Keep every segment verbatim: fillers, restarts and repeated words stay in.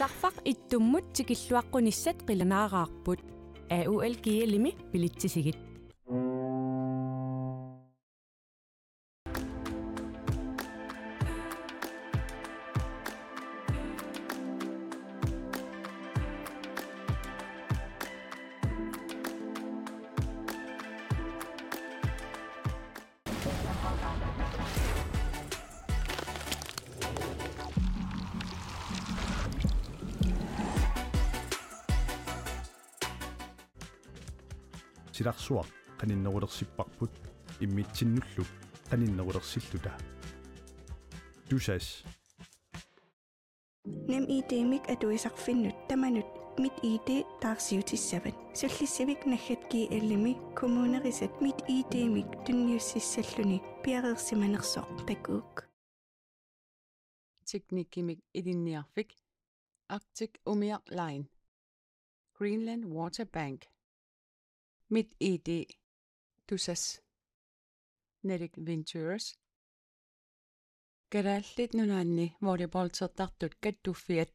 Tarfaq ittummut tikilluaqqunissat qilanaaraarput. A U L G L-imi bilitsisigit. Silarsuaq qaninnerulersipparput immitsinnullu qaninnerulersilluta. Tusass. NemID-mik atuisarfinnut tamanut MitID taarsiutissavat. Sullissivik naggat G L-imi kommunerisat MitID-mik tunniussissalluni piareersimanersoq takuuk. Teknikkimik Ilinniarfik, Arctic Umiaq Line, Greenland Water Bank, MitID, Tusass, Nordic Ventures, Kalaallit Nunaanni volleyballtertartut kattuffiat.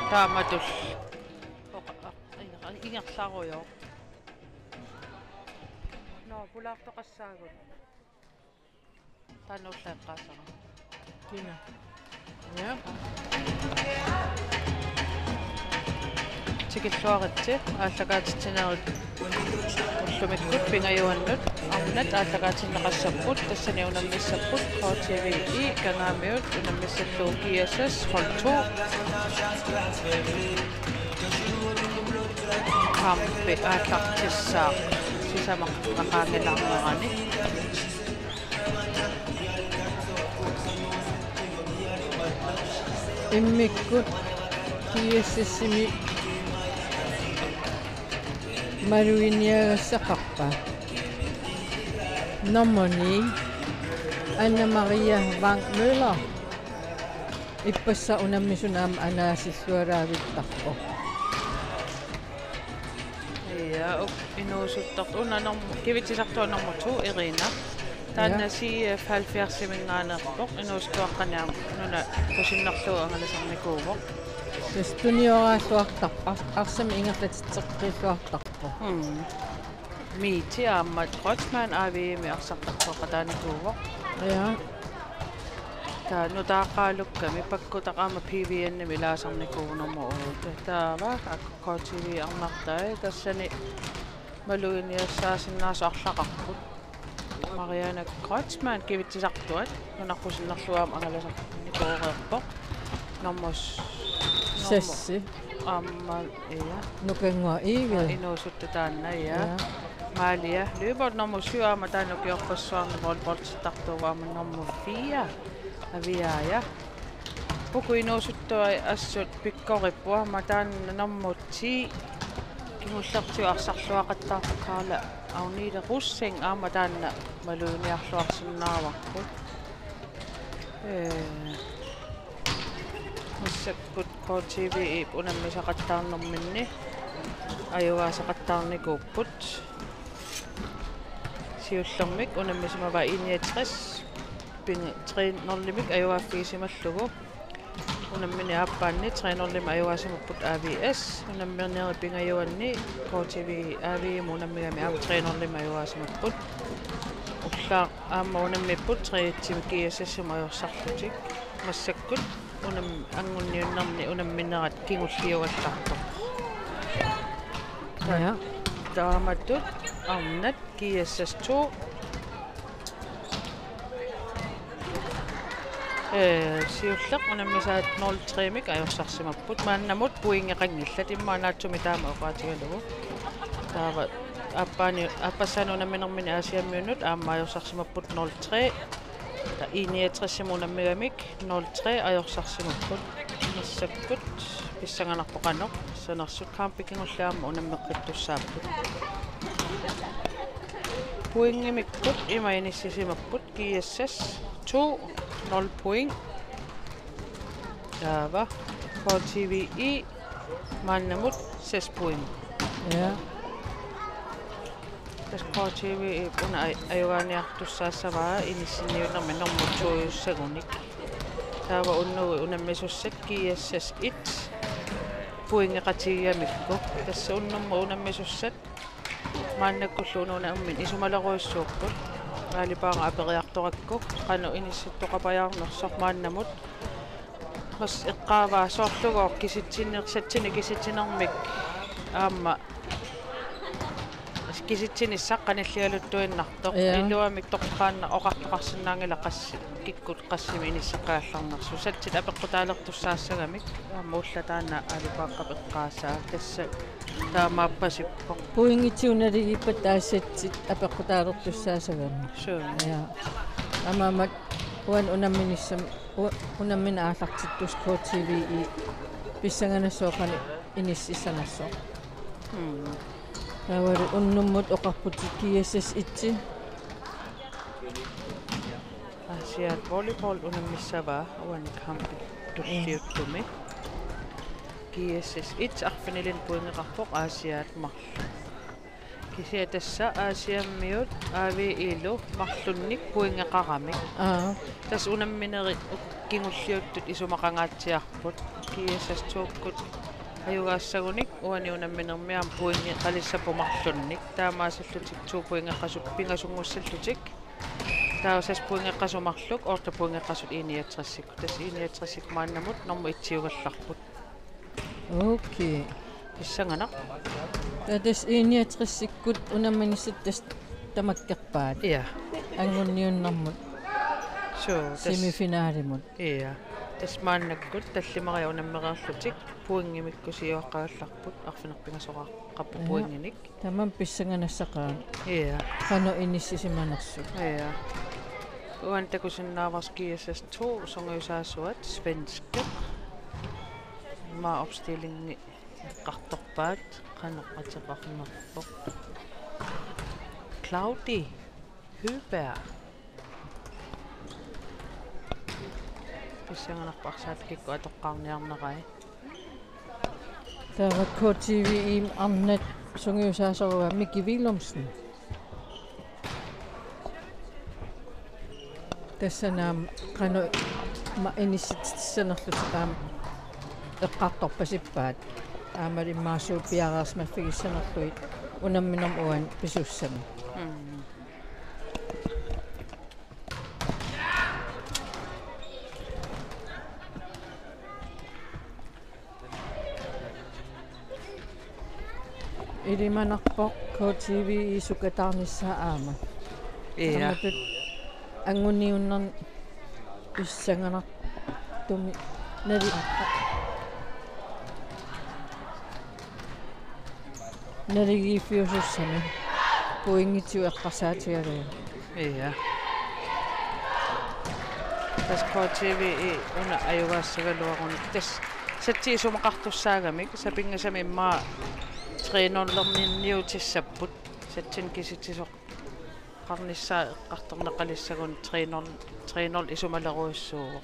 Taamatut. Oqa-, a-, ingerlarujoq. Nå, pulaartoqassaagut. Taanna ullaqqaasara. Kina. Ja. Tikilluaritsi aallakaatitsinerit ullumikkut pingajuannut arnat aallakaatinneqassapput, tassani unammissapput K T V-i Kangaamiut unammissallugu G S S hold to. Kampi aallartissaaq. sisamarneqaanngilarnerani. Immikkut G S S-imi maluginiagassaqarpa? Nummer ni, Anna Maria Bank Møller. Ippassaq unammisunut aamma anaasillualaavittarpoq. Ja, uk-, inuusuttartoq una norm-, kivitsisartuaq nummer to, Irina. Taanna, ja, C F halvfjerdsiminngaanneerpoq, inuusuttuaqqani aamma nuna kusinnarlugu angalasarnikuuvoq. Tassa tunioraalluartarpoq, ars-, arsamik ingerlatitseqqilluartarpoq. Mm. Miiti aamma Kreutzmann A V M-i arsartartoqataanikuuvoq. Ja. Taava nutaaqaalukkami Pakkutaq aamma P V N-imi ilaasarnikuuvoq nummer otte. Taava K T V arnartai tassani maluginiassaasinnaasut arlaqarput. Marianne Kreutzmann kivitsisartuat nunaqqusinnarlugu aamma angalasarnikuureerpoq. Nummer s-, nummer seks. Aamma, ja. Nukannguaq Iivi. Aa, inuusuttut taanna, ja. Ja. Malia Lyberth nummer syv aamma taanna ukiorpassuarni volleyballittartuuvoq aamma nummer fire. Aviaja. Uku inuusuttuat assut pikkoripput aamma taanna nummer ti. Kingullertigut arsarluaqattaartoq Karla Agnete Rosing aamma taanna maluginiarluarsinnaavarput. Ee, massakkut K T V-ip unammisaqattaarnerminni ajugaasaqattaarnikuupput. Siullermik unammisimavaa I niogtres, pinga-, tre nul-imik ajugaaffigisimalluni. Unammineq aappaanni tre nul-imik ajugaasimapput A V S, unamminerit pingajuanni K T V A V M unammigami aamma tre nul-imik ajugaasimapput. Ullaaq aamma unammipput tre et-imik G S S-imut ajorsarlutik. Massakkut unam-, angunniunnerni unamminerat kingulliugallarpoq. Ja. Taamatut arnat G S S to. Ee, siulleq unammisaat nul tre-mik ajorsarsimapput. Maannamut pointeqanngillat, immaqa naatsumik taama oqaatigalugu. Taava aappaani, aappassaani unamminermini Aasiammiunut aamma ajorsarsimapput nul tre. Taava I niogtres-imut unammigamik nul tre ajorsarsimapput. Massakkut pissanganarpoq qanoq sanersut, kampi kingulleq aamma unammeqqittussaapput. Pointimikkut ima inissisimapput: G S S to, nul point. Taava K T V I maannamut seks point. Ja. Tassa K T V-ip una aj-, ajugaaniartussaassavaa inissinniunnermi nummer to-jussagunik. Taava unnugu unammisussat G S S et pointeqatigigamikku. Tassa unnummut unammisussat maannakkullu unammineq isumalerujussuupput. Aalipaanga aperiartorakku qanoq inissittoqapajaarnersoq maannamut. Mas eqqaavaa soorlugooq kisitsinner-, satsinik kisitsinermik aamma kisitsinissaq qanilligaluttuinnartoq. Ja. Iluamik toqqaannaq oqartoqarsinnaanngilaq qassi-, kikkut qassimik inisseqqagallarnersut. Satsit apeqqutaalertussaassagamik aamma ullaaq taanna Aalipaangap eqqaasaa. Tassa taamaappasippoq. Pointigut naligippata taava satsit apeqqutaalertussaassagami. Suu. Ja. Taamaammat uani unamminissam-, u-, unammineq aallartittussaq K T V-ip pissanganassaaq qanoq inississanersoq. Mm. Taavalu unnummut oqarputit G S S et. Aasiaat volleyball unammissavaa uani kampip tulliuttumi. G S S et arfinilinnik pointeqarpoq Aasiaat marluk. Kisianni tassa Aasiammiut A V I-lu marlunnik pointeqaramik. Aa. Tassa unamminerit uku kingulliuttut isumaqangaatsiarput. G S S to-kkut ajugaassagunik uani unamminermi aamma pointeqalissapput marlunnik. Taamaasillutik to pointeqasut pingasunngussallutik. Taava seks pointeqasut marluk, otte pointeqasut I niogtres-ikkut. Tassa I niogtres-ikkut maannamut nummer et-iugallarput. Okay. Pissanganaq. Taava tassa I niogtres-ikkut unamminissat tassa tamakkerpaat. Ja. Angunniunnermut. Suu, tassa semifinalimut. Ja. Tassa maannakkut tallimariat unammereerlutik pointimikku siuaqqagallarput, arfineq-pingasoqarpoq. Ja. Pointinik. Tamanna pissanganassaqaaq. Ja. Qanoq inissisimanersut. Ja. Uani takusinnaavarsi G S S to sungiusaasuat svenskit. Immaqa opstillingi eqqartorpaat qanoq ateqarnerpoq. Claudi Høberg. Pissanganarpoq arsaat kikkut atoqqaarniarnerai. Taava K T V-mi arnat sungiusaasoq Miki Willumsen. Tassani aamma qanoq ma-, inissitsinerlutik aamma eqqartorpasippaat. Aamma immaqa suut piareersimaffigissanerlugit unamminermi uani pisussamik. Mm. Ilimanarpoq K T V-mi sukataarnissaa aamma. Ja. Taamatut anguniunnermi pissanganartumik nali-, naligiiffiusussamik pointinik eqqarsaatigalugu. Ja. Tassa K T V-mi una ajugaassagaluarunik. Tassa satsi isumaqartussaagamik, sapinngisamik immaqa tre nul-erninniutissapput. Satsinik kisitsisoqarnissaa eqqartorneqalissagunik tre nul, tre nul isumalerujussuuvoq.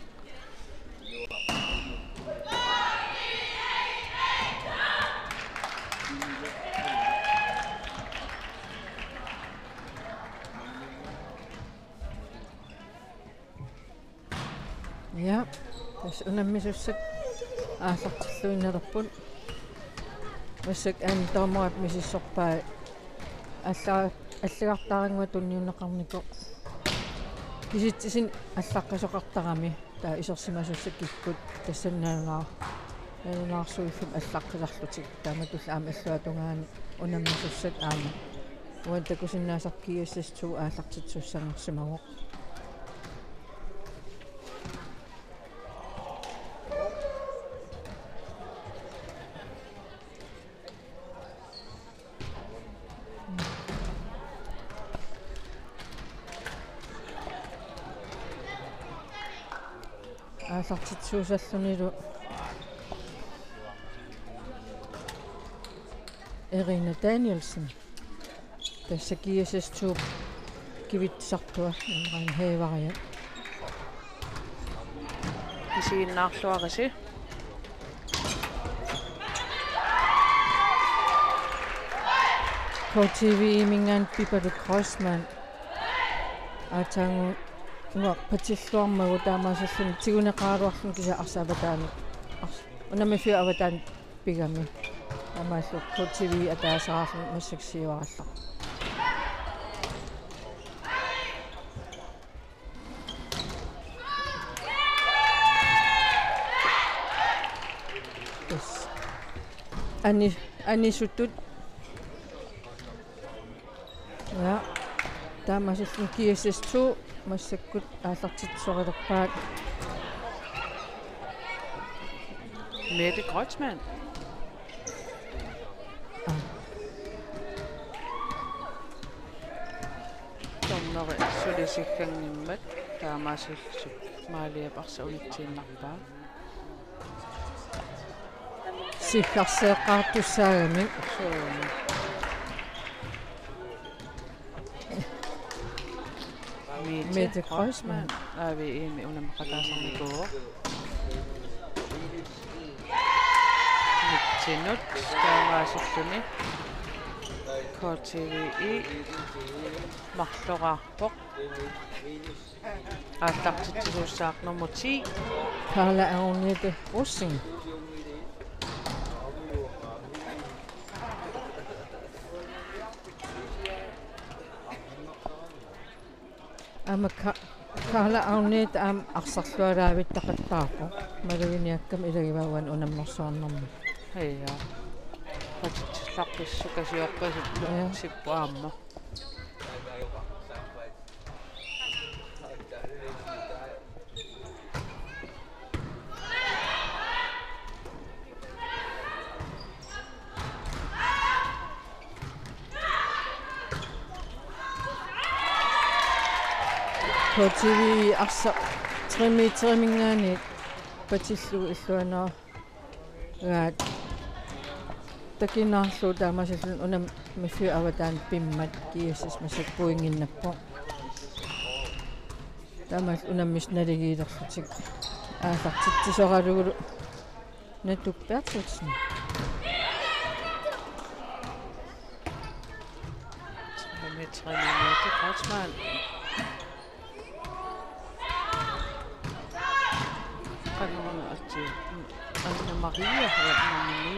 Ja, tassa unammisussat aallartilluinnalerput. Massakkut aamma dommerit misissorpai alla-, allagartaarannguaq tunniunneqarnikoq. Kisitsisit allaqqisoqartarami, taava isersimasussat kikkut tassani nalunaar-, nalunaarsuiffimmi allaqqisarlutik. Taamatullu aamma illuatungaani unammisussat aamma. Uani takusinnaasara G S S to aallartittussanngorsimavoq. Aallartitsuusallunilu Erina Danielsen. Tassa G S S to kivitsisartua, Reinheveriat. Isiginnaarluarisi. K T V-minngaanniit Pipaluk Kreutzmann. Aatsaannguaq patilluarmagu taamaasilluni tiguneqaraluarluni kisianni arsaq avataani. Ars-, unammiffiup avataani pigami. Taamaallu K T V ataaseqarluni massakkut siuarallarpoq. Yes. Ani-, anisutut. Ja. Taamaasilluni G S S to massakkut aallartitsorilerpaat. Mette Kreutzmann. Aa. Dommeri suli sikkanngimmat taamaasillutik maaliap arsaq unitsiinnarpaa. Sikkarseeqqaartussaagamik. Suu. Mette Mette Kreutzmann. Kreutzmann. A V E-mi unammaqataasarnikuuvoq. Mitsinut taamaasilluni K T V-mi marloraarpoq. Aallartitsisuussaaq nummer ti. Karla Agnete Rosing. Aamma Ka-, Karla Agnete aamma arsarlualaavittaqattaarpoq. Maluginiakkami ilagivaat uani unammersuarnermi. Ja. Patitsillarpassuuvoq kasiorpasippoq. Ja. Sippoq aamma. K T V arsaq tre meteriminngaanniit patillugu illuanera- -gaa takinaarlugu taamaasillutik unammifiup avataani pimmat G S S massakkut pointinnappoq. Taamaalillutik unammisut naligiilerlutik aallartitsisoralugu Natuk Berthelsen. Tre meter imod Kreutzmann. Qanoq una atsi Anna Maria, ja, nummer ni.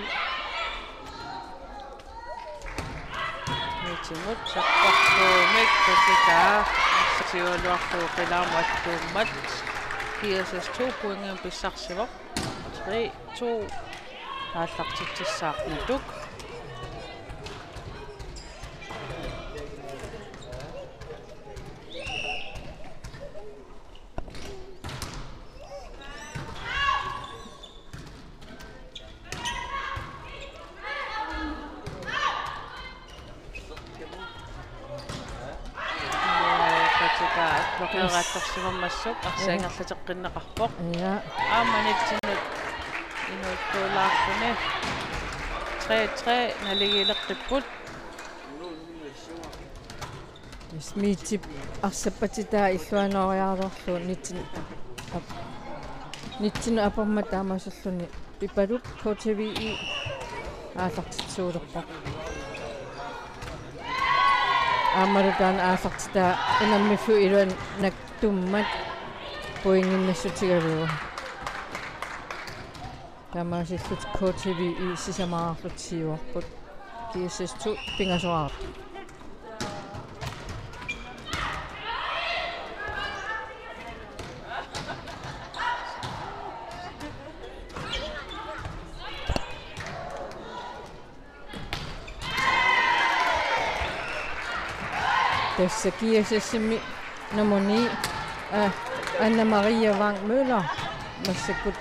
Mitimut sakkortuumik tatitaa. Siualuarlugu qilaamut attuummat. G S S to pointimik pissarsivoq. Tre to. Aallartitsissaaq Natuk. Qatitaat blokeeraattorsimammassuk arsaq ingerlateqqinneqarpoq. Ja. Aamma nitsinut inuuttuulaarluni. Tre tre naligiileqqipput. Smiitip arsap patitaa illuanooriaraluarlugu nitsin ap-, nitsinut apormat taamaasilluni Pipaluk K T V I aallartitsisuulerpoq. Aammalu taanna aallartitaa unammifiup iluani naktummat pointinnassutigalugu. Taamaasillutik K T V I sisamaraarlutik siuarput. G S S to pingasoraarput. Tassa G S S-imi nummer ni, øh, Anna Maria Wang Møller, massakkut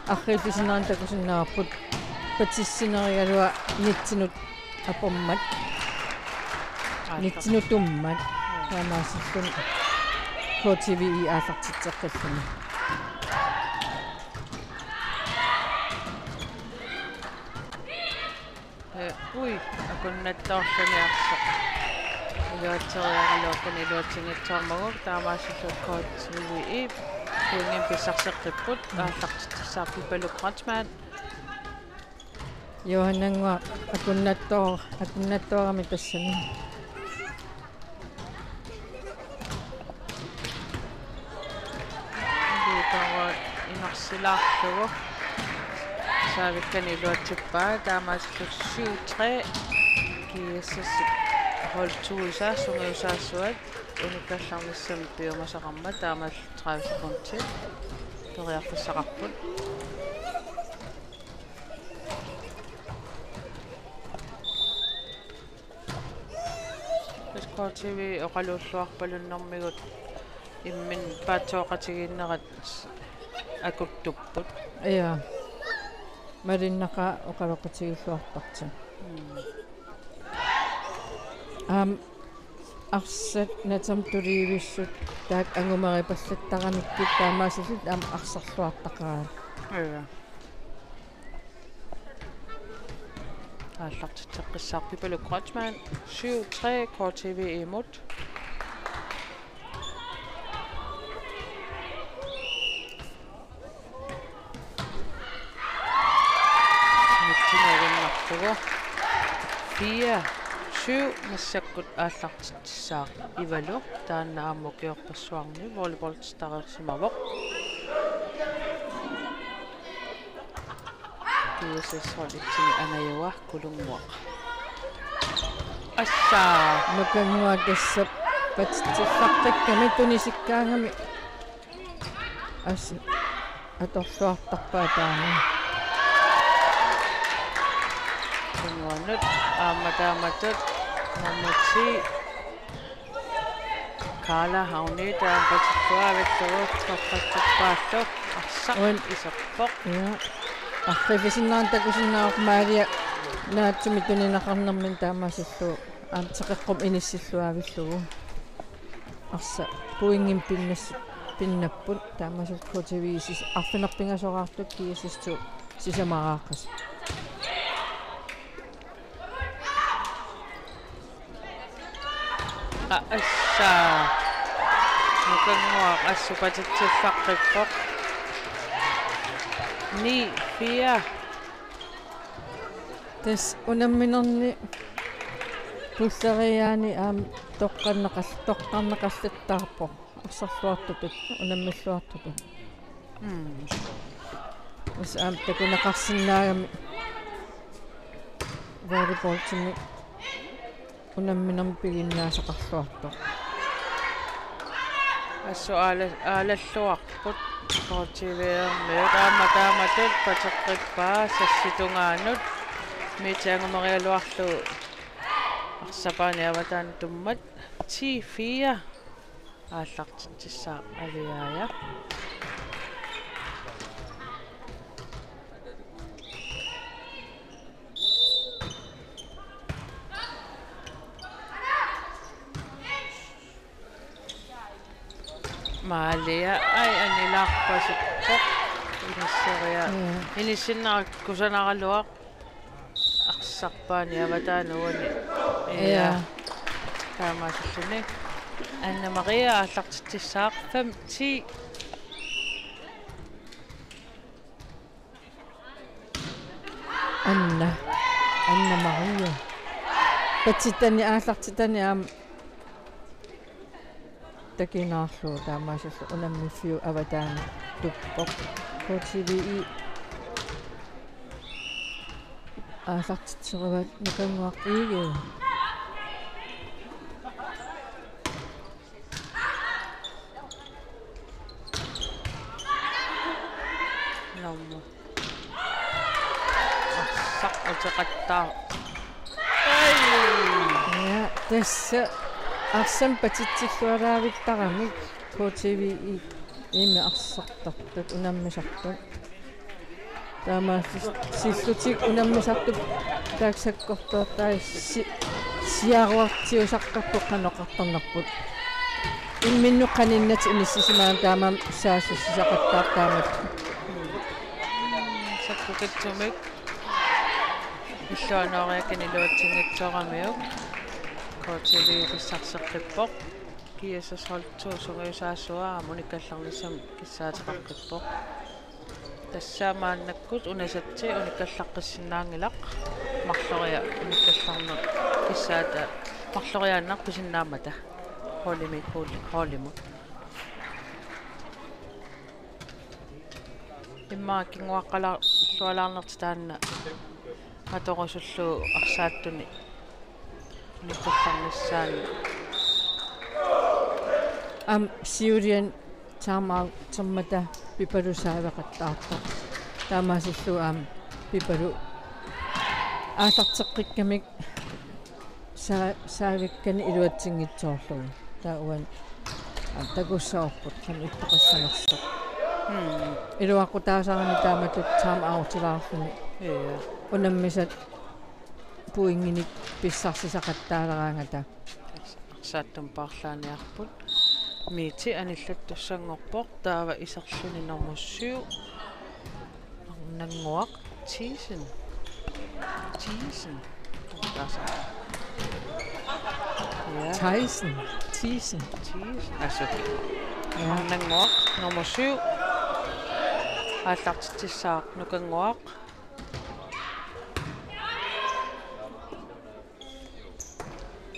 arriillisinnaanngilaq takusinnaavarput patissinerigaluaq nitsinut apormat. Nitsinut tummat. Taamaasilluni K T V I aallartitseqqilluni. Øh, ui, akunnattoorluni arsaq. Iluatseriaraluarluni iluatsinngitsoormagu taamaasillutik K T V I pointimik pissarseqqipput, aallartitsissaaq Pipaluk Kreutzmann. Johannannguaq akunnattoor-, akunnattoorami tassani. Liitorua inersilaarlugu. Saavikkani iluatsippaa taamaasillutik syv tre. G S S hold to-isa sungiusaasuat unikkallarnissamik piumasaqarmat taamaalillutik tredive sekundit periarfissaqarput. Tassa K T V oqaluulluarpalunnermigut imminut paatsooqatigiinnerat akuttupput. Ja. Malinnaqaaq oqaloqatigiilluartartut. Mm. Aamma arsaq natermut tuliivissut taakku angumeripallattaramikku taamaasillutik aamma arsarluartaqaat. Ja. Aallartitseqqissaaq Pipaluk Kreutzmann, syv tre K T V I-mut. Nitsinut avinnarlugu. Fire syv massakkut aallartitsissaaq Ivalu, taanna aamma ukiorpassuarni volleyballitareersimavoq. G S S hold et-imi angajua Kulunnguaq. Assa. Nukannguaq tassa patitsillartakkami tunisikkaangami. Assa atorluartarpaa taanna. Kulunnguanut aamma taamatut nummer ti. Karla Havni taanna patilluaavillugu, torrassuppaallu, arsaq. Uan. Iserpoq. Ja. Arriillisinnaanngilaq takusinnaavarput Maria naatsumik tunineqarnermini taamaasillugu aamma teqeqqummik inissilluaavillugu. Arsaq pointimik pinnas-, pinnapput, taamaasillutik K T V sis-, arfineq-pingasoraartut G S S to sisamaraaqasut. Aa, assa. Nukannguaq assut patsissaqqippoq. Ni fire. Tassa unamminerni pulleriaani aamma toqqarneqal-, toqqarneqallattaarpoq. Arsarluartutut, unammilluartutut. Mm. Tassa aamma takuneqarsinnaagami volleyballtimik unamminermi piginnaasaqarluartoq. Assut aala-, aalalluarput K T V-ermiut aamma taamatut pateqqippaa sassi tungaanut. Miiti angumerigaluarlugu arsaq paani avataani tummat ti fire. Aallartitsissaaq Aliaja. Malia, ai, anilaarpasippoq. Inissiria-, mm, inissinnera kusanaraluaq. Arsaq paani avataani uani. Ja. Ja. Taamaasilluni. Anna Maria aallartitsissaaq fem ti. Anna. Anna Maria. Patsitani aallartitani aamma takinaarlugu taamaasillugu unammiffiup avataani tuppoq. K T V I aallartitserivaat Nukannguaq Egede. Nummer. Arsaq uteqattaaq. Ai! Ja, tassa arsamik patitsilluaraavittaramik K T V I-mi arsartartut unammisartut. Taamaasillutik unammisartut taakku sakkortuartai si-, siaruartiusartarput qanoq oqartarnerput. Imminnut qaninnatik inissisimagamik taamaammat saassussisaqattaartarput taamatut. Sakkukitsumik. Illuanooriakkani iluatsinngitsooramiuk. K T V I pissarseqqippoq. G S S hold to sungiusaasua aamma unikkallarnissamik kissaateqaqqippoq. Tassa maannakkut unasatsi unikkallaqqissinnaanngilaq. Marloriaq unikkallarneq kissaata-, marloriaannaq pisinnaammata. Holdimi-, hold-, holdimut. Immaqa kinguaqqala-, -llualaarnertik taanna atorusullugu arsaattuni unikkallarnissaanut. Aamma siuliani time-outermata Pipaluk saaveqattaartoq. Taamaasillugu aamma Pipaluk aallarteqqikkamik saa-, saavikkani iluatsinngitsoorlugu. Taava uani, aa, takussavarput qanoq ittoqassanersoq. Mm. Iluaqutaasarami taamatut time-outilaarluni. Ja. Unammisat pointinik pissarsisaqattaaleraangata. Arsaattumik paarlaaniarput. Miiti anillattussanngorpoq, taava iserluni nummer syv. Arnannguaq Thiesen. Thiesen. Taasa. Ja. Theisen. Thiesen. Thiesen. Assut. Ja. Arnannguaq nummer syv. Aallartitsissaaq Nukannguaq.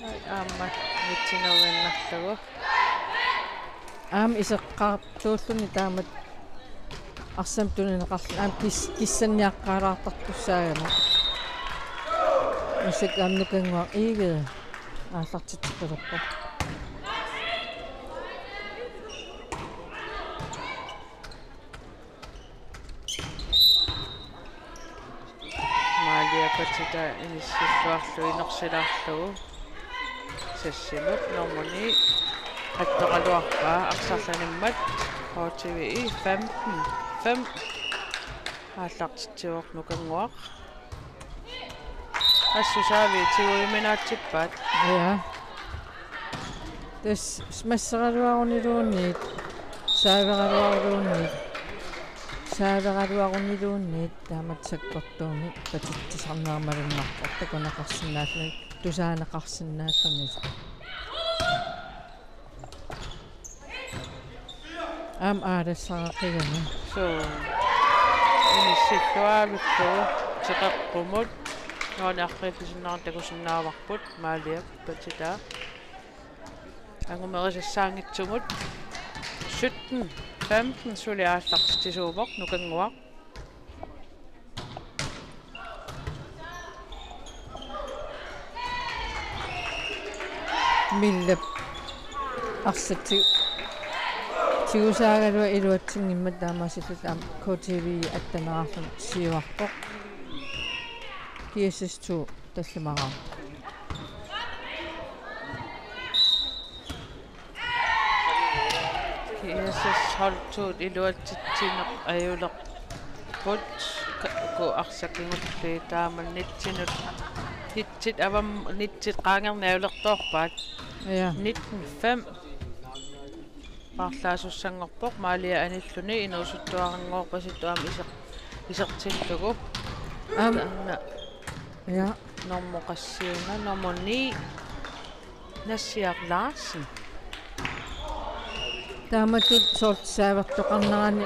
Ai, aamma mitsinuinnarlugu. Aamma iseqqaartuulluni taamatut arsamik tunineqarluni aamma kis-, kissanniaqqaalaartartussaagami. Massakkut aamma Nukannguaq Egede aallartitseqqilerpoq. Malia Patita inissilluarlugu inersilaarlugu. Sassimut nummer ni. Attoraluarpaa arsarlanimmat. H T V I femten fem. Aallartitsivoq Nukannguaq. Assut saaviit tiguiminaatsippaat. Ja. Tassa masseraluaruniluunniit, saaveraluaruniluunniit, saaveraluaruniluunniit, taamatut sakkortuumik patitsisarneq malunnarpoq, takuneqarsinnaalluni, tusaaneqarsinnaalluni. Aamma aalassaqaqigami. Suu. Inissilluavillugu teqeqqumut. Nuanniarfiillisinnaanera takusinnaavarput, Maaliap patitaa. Angumerisassaanngitsumut. Sytten femten suli aallartitsisuuvoq Nukannguaq. Millap arsaq ti-, tigusaagaluaq iluatsinngimmat taamaasillutik aamma K T V atteneqarluni siuarpoq. G S S to tallimaraaq. G S S hold to-t iluatsitsineq ajulerput, ka-, uku arsaq kingulliit taama nitsinut, nitsit avam-, nitsit qaangerneq ajulertoorpaat. Ja. Nitten fem. Paarlaasussanngorpoq Maalia anilluni, inuusuttuaranngoorpasittoq aamma iser-, isertillugu. Aamma. Taanna. Ja. Normu qassiuna, nummer ni. Nassiaq Larsen. Taamatut soorlu saavertoqarnerani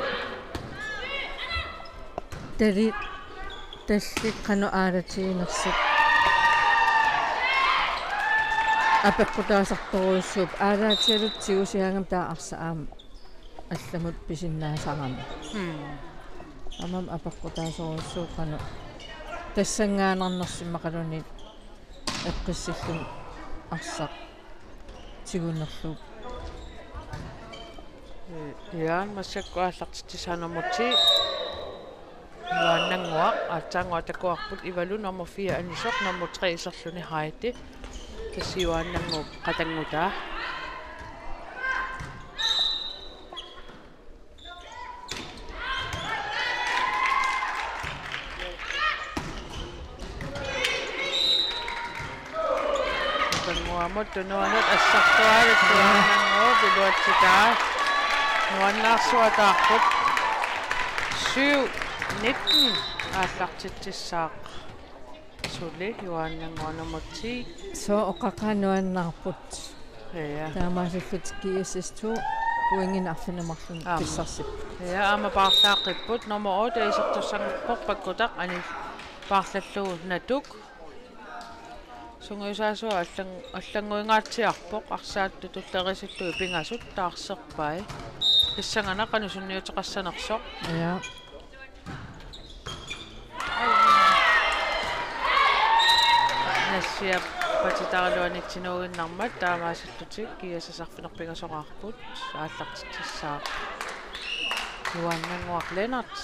tali-, tallit qanoq aalatiginersut apeqqutaasartorujussuupput, aalaatigalugit tigusigaangami taava arsaq aamma allamut pisinnaasarami. Hmm. Aamma apeqqutaasorujussuuvoq qanoq tassanngaannarnersut immaqaluunniit eqqissilluni arsaq tigunerlugu. Juan massakkut aallartitsissaaq nummer ti. Juannannguaq, aatsaannguaq takuarput Ivalu nummer fire anisoq, nummer tre iserluni Heidi. Tassa Juannannguup qatanngutaa. Nukannguamut tunuanut assartuaarut Juannannguup iluatsitaa. Nuannaarsuataarput. Syv nitten aallartitsissaaq. Suli Juannannguaq nummer ti. Sooq oqaqaaq nuannaarput. Ja. Taamaasillutik G S S to pointinik arfineq-marlunnik. Aamma. Pissarsipput. Ja, aamma paarlaaqqipput. Nummer otte isertussanngorpoq Pakkutaq, ani paarlallugu Natuk. Sungiusaasuat allan-, allannguingaatsiarpoq, arsaattut tulleriisillugit pingasut taarserpai. Pissanganaq qanoq sunniuteqassanersoq. Ja. Nassiap patitaraluanitsinuuginnarmat taamaasillutik G S S arfineq-pingasoqarput, aallartitsissaaq Juannannguaq Lennert.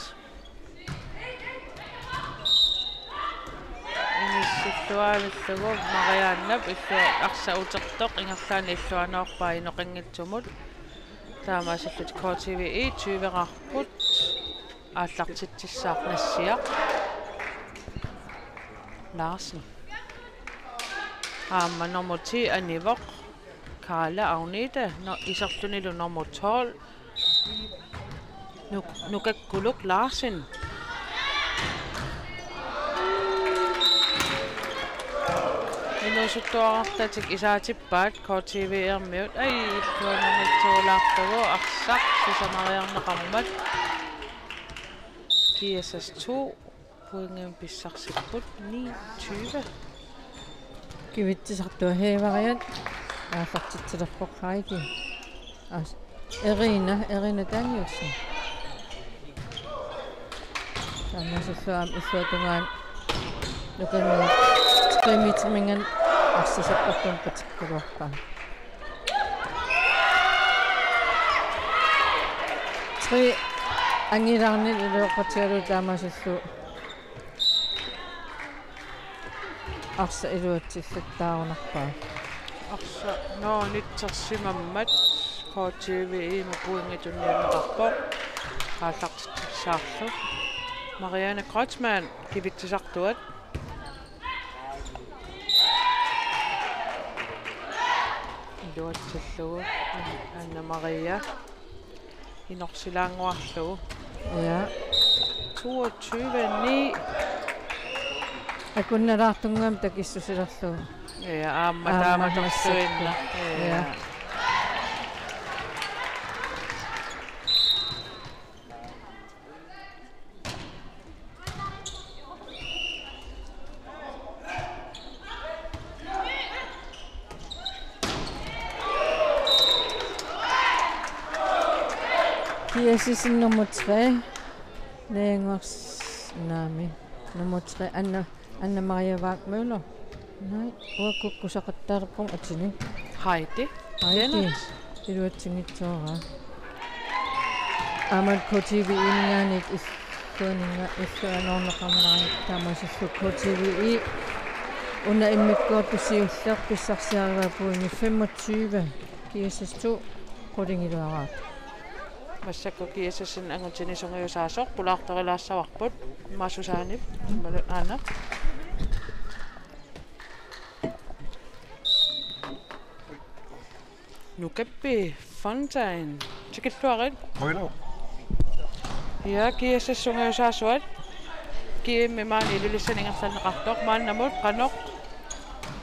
Inissilluavillugu Mariannep illu-, arsaq utertoq ingerlaannaq illuanoorpaa inoqanngitsumut. Taamaasillutik K T V E tyve-rarput. Aallartitsissaaq Nassiaq Larsen. Aamma nummer ti anivoq Karla Agnete, no, iserlunilu nummer tolv. Nuk-, Nukakkuluk Larsen. Inuusuttuarartatik isaatippaat K T V R-miut. Ai, illuananngitsuulaarlugu arsaq sisamariarneqarmat. G S S to pointimik pissarsipput ni tyve. Kivitsisartua Heevariat aallartitsilerpoq Heidi. As-, Erina, Erina Danielsen. Taamaasillutik illuatungaani Nukannguaq tre-miitiminngaanniit arsaq sakkortuumik patikkaluarpaa. Tre angilaarnilu iluaqutigalugu taamaasillutik arsaq iluatsillattaarunarpaa. Arsaq, nå, nitsersimammat K T V E-mut pointit tunniunneqarpoq. Aallartitsissaarlu. Marianne Kreutzmann kivitsisartuat. Iluatsillugu Anna Maria inorsilaannguarlugu. Ja. Toogtyve ni. Akunnalaartunngam takissusilerlugu. Ja, aamma. Aamma taamatorsuinna. Massakkut. Ja. Ja. G S S nummer tre. Længers nami. Nummer tre, Anna, Anna Maria Wagmøller. Nej, uakkukkusaqattaarpunga atini. Heidi. Heidi. Lennert. Iluatsinngitsoorpaa. Aamma K T V-iingaanniit illuaninga illuanoorneqarneranik taamaasillugu K T V-i una immikkoortoq siulleq pissarsiarivaa pointit femogtyve G S S to qulingiluaraat. Massakkut G S S-ip angutini sungiusaasoq pulaartorilaassavarput. Maasusaanip. Malu aana. Nukappi Fontain. Tikilluarit. Qujanaq. Ja, G S S sungiusaasuat. G M maani Ilulissani ingerlanneqartoq. Maannamut qanoq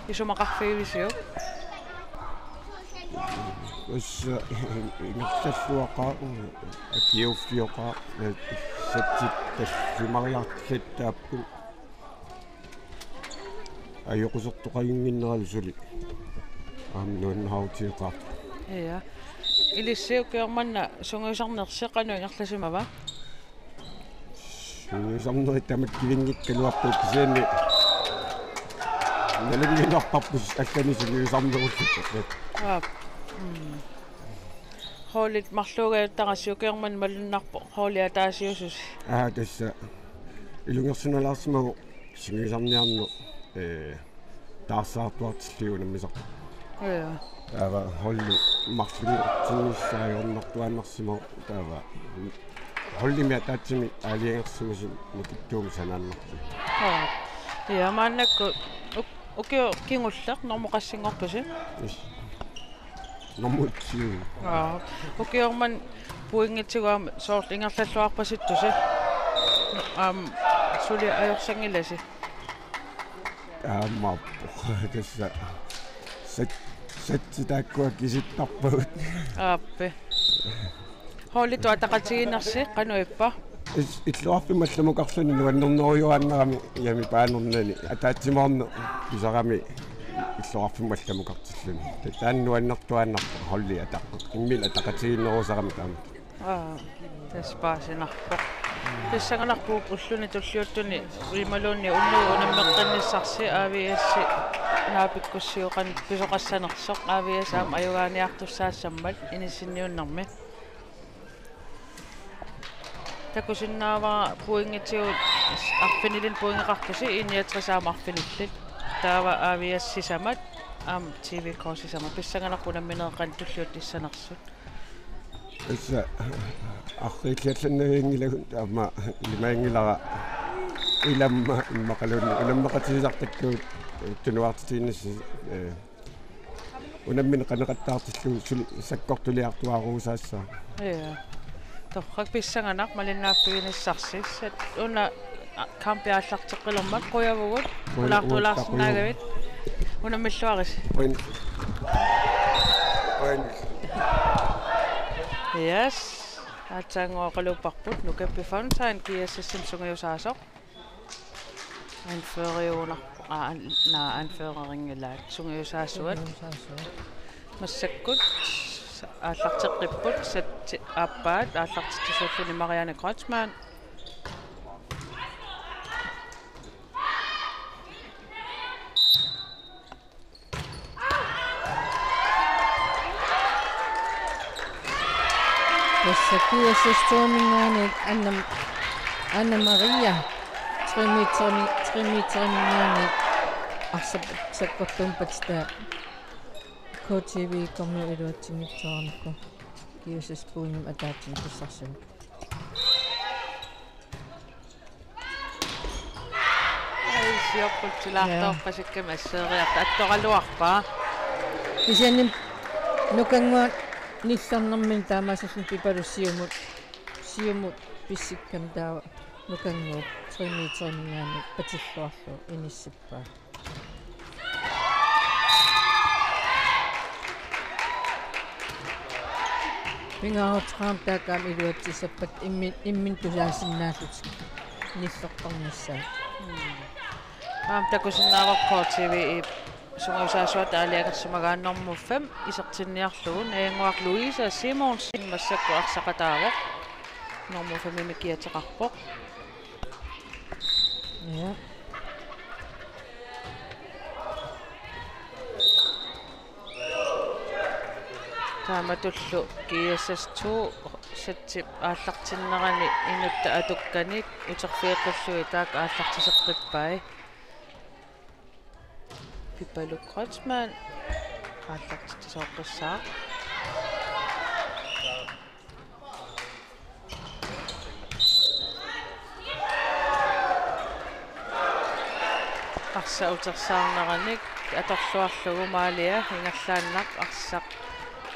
isumaqarfigivisiuk? Tassa ingerlalluaqaaq, akiuuffioqaaq, satsit tallimariartaapput. Ajoqusertoqaginnginneralu suli. Aamma nuannaarutigeqaaq. Ja. Ilissi ukioq manna sungiusarnersi qanoq ingerlasimava? Sungiusarnerit tamatta kivinngikkaluarput kisianni nalunngilarparput allanik sungiusarnerullutik. Aap. Mm. Holdit marluugaluartarakkit ukioq manna malunnarpoq holdi ataasiususi. Aa, tassa ilungersunalaarsimagu sungiusarniarneq, ee, taarsaartuartillugu unammisarpoq. Ja. Taava holdi marlunngortinnissaa ajornartuaannarsimavoq taava holdimi ataatsimi aalajangersimasumi nukittuumi sanaannarpoq. Aa. Ja, maannakkut uk-, ukioq kingulleq normu qassinngorpusi? Is. Nummer tyve. Aa, ukioq manna pointitsigu aamma soorlu ingerlalluarpasittusi. Aamma suli ajorsanngilasi? Aamma tassa sat-, satsit taakkua kisittarpagut. Aappi. Holditut ataqatigiinnersi qanoq ippa? Is-, illoqarfimmut allamukarluni nuannernerujuaannarami, iami paanernani ataatsimoorneq pisarami illoqarfimmut allamukartilluni. Ta-, taanna nuannertuaannarpoq holdi ataqqut. Imminut ataqatigiinnerusarami taama. Aa, tassa paasinarpoq. Pissanganarpoq ulluni tulliuttuni imaluunniit unnugu unammeqqinnissarsi A V S-i naapikkussioqan pisoqassanersoq A V S aamma ajugaaniartussaassammat inissinniunnermi. Takusinnaavara pointitsigut arfinilinnik pointeqartusi, I niogtres aamma arfinillit. Taava A V S sisamat aamma T V K sisamat, pissanganarpoq unamminerit qanoq tulliuttussaanersut. Tassa arriilliallannavianngilagut aamma ilimaginngilara ilamma immaqaluunniit unammeqatigisartakkagut tunuartitiginnissasi, ee, unammineq qaneqattaartillugu suli sakkortuliartuaaruusaassaaq. Ja. Torrak, pissanganaq malinnaaffiginissarsi. Tassa una, a, kampi aallarteqqilermat qujavugut. Qujan-, pulaartuulaarsinnaagavit. Qujan-. Unammilluarisi. Qujan-. Qujan-. Yes. Aatsaannguaq oqaluupparput Nukappi Fontain G S S-ip sungiusaasoq. Anføreriunar-, aa, an-, naa, anførerinngillat sungiusaasuat. Sungiusaasuat. Massakkut aallarteqqipput, satsit aappaat aallartitsisuulluni Marianne Kreutzmann. Tassa G S S to-minngaanniit Anna, Anna Maria, tre meterimi, tre meteriminngaanniit arsap sakkortuummat taava K T V-kkormiut iluatsinngitsoornikku G S S pointimik ataatsimik pissarsivoq. Ai, siorput silaartoorpasikkami asseeriarta attoraluarpaa. Kisianni Nukannguaq nillernermini taamaasillutik Pipaluk siumut, siumut pissikkami taava Nukannguup tre meteriminngaanniit patilluarlugu inissippaa. Pingaaruteqarami taakku aamma iluatsissappat immi-, imminut tusaasinnaallutik nillertarnissaat. Mm. Aamma takusinnaavara K T V-ip sungiusaasuata aalajangersimagaanni nummer fem isertinniarlugu, Najannguaq Louise Simonsen massakkut arsaqataavoq. Nummer fem-imik kiateqarpoq. Ja. Taamatullu G S S to sættip aallartinnerani inuttat atukkanik uterfigeqqullugit taakku aallartiseqqippai. Pipaluk Kreutzmann aallartitsisooqqissaaq. Arsaq utersaarneranik atorluarlugu Maalia ingerlaannaq arsaq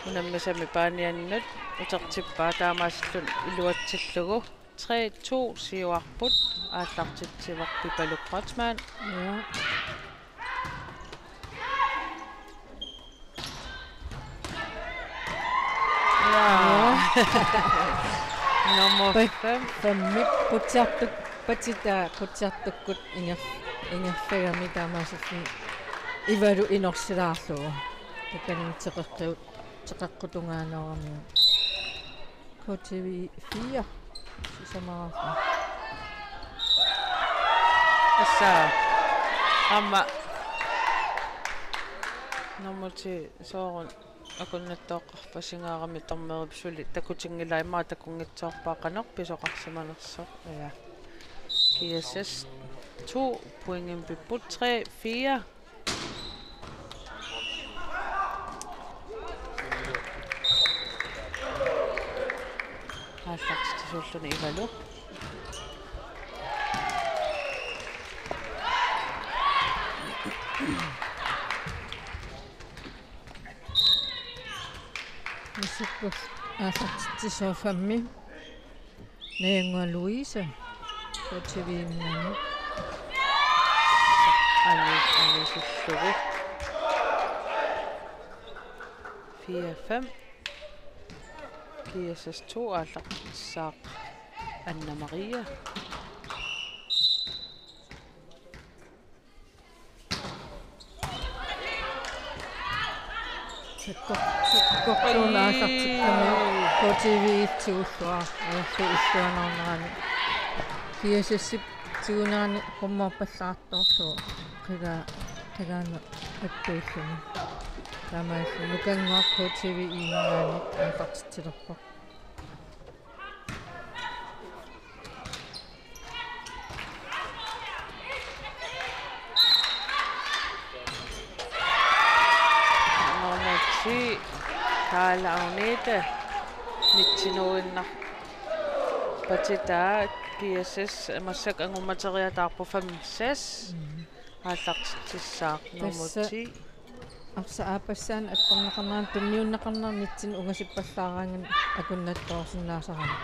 unammisami paaniannut utertippaa taamaasilluni iluatsillugu. Tre to siuarput, aallartitsivoq Pipaluk Kreutzmann. Ja. Ja. Nummer Pe-, fem. Femmik qutsiartuk-, patitaa qutsiartukkut inger-, ingerlagami taamaasilluni Ivalu inorsilaarlugu. Takanna teqeqqi-, teqeqqutungaanooramiuk. K T V fire. Sisamaraarpaa. Tassa. Aamma. Nummer ti sooruna akunnattooqqarpasingaarami dommerip suli takutinngilaimmaa takunngitsoorpaa qanoq pisoqarsimanersoq. Ja. G S S to pointimik pipput tre fire. Aallartitsisuulluni Ivalu. Massakkut aallartitsisuuffa Najannguaq Louise. K T V-minngaanniit. Ani-, anisillugu. Fire fem. G S S to aallartissaaq Anna Maria. Sakkor-, sakkortuumik aallartikkamiuk K T V-p tigulluarluni illuanaarnerani. G S S-ip tigunerani qummoorpallaartorlugu qiga-, qigaanut attuulluni. Taamaalilluni Nukannguaq K T V-minngaanniit aallartitsilerpoq. Nummer ti, Kaala Agnete, nitsinuinnaq patitaa. G S S massakkut angummateriataarput fem seks. Mm. Aallartitsissaaq nummer ti. Tassa arsaq aappassaanik attorneqarnerani tunniunneqarnerani nitsinni ungasippallaaraangat akunnattoorsinnaasarami.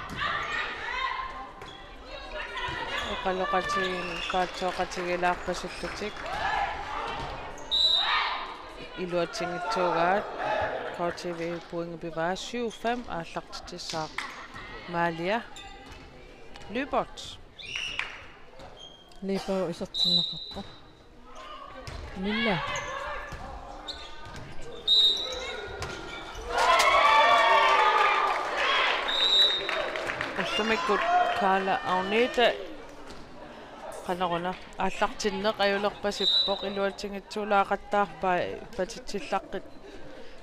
Oqaloqatigiinni kaatsooqatigiilaarpasullutik. Iluatsinngitsuugaat K T V pointi pivaa syv fem aallartitsissaaq Maalia Lyberth. Liipagu isertinneqarpoq. Milla. Ullumikkut Kaala Agnete. Qanoruna aallartinneq ajulerpasippoq iluatsinngitsuulaaqattaarpai patitsillaqqit.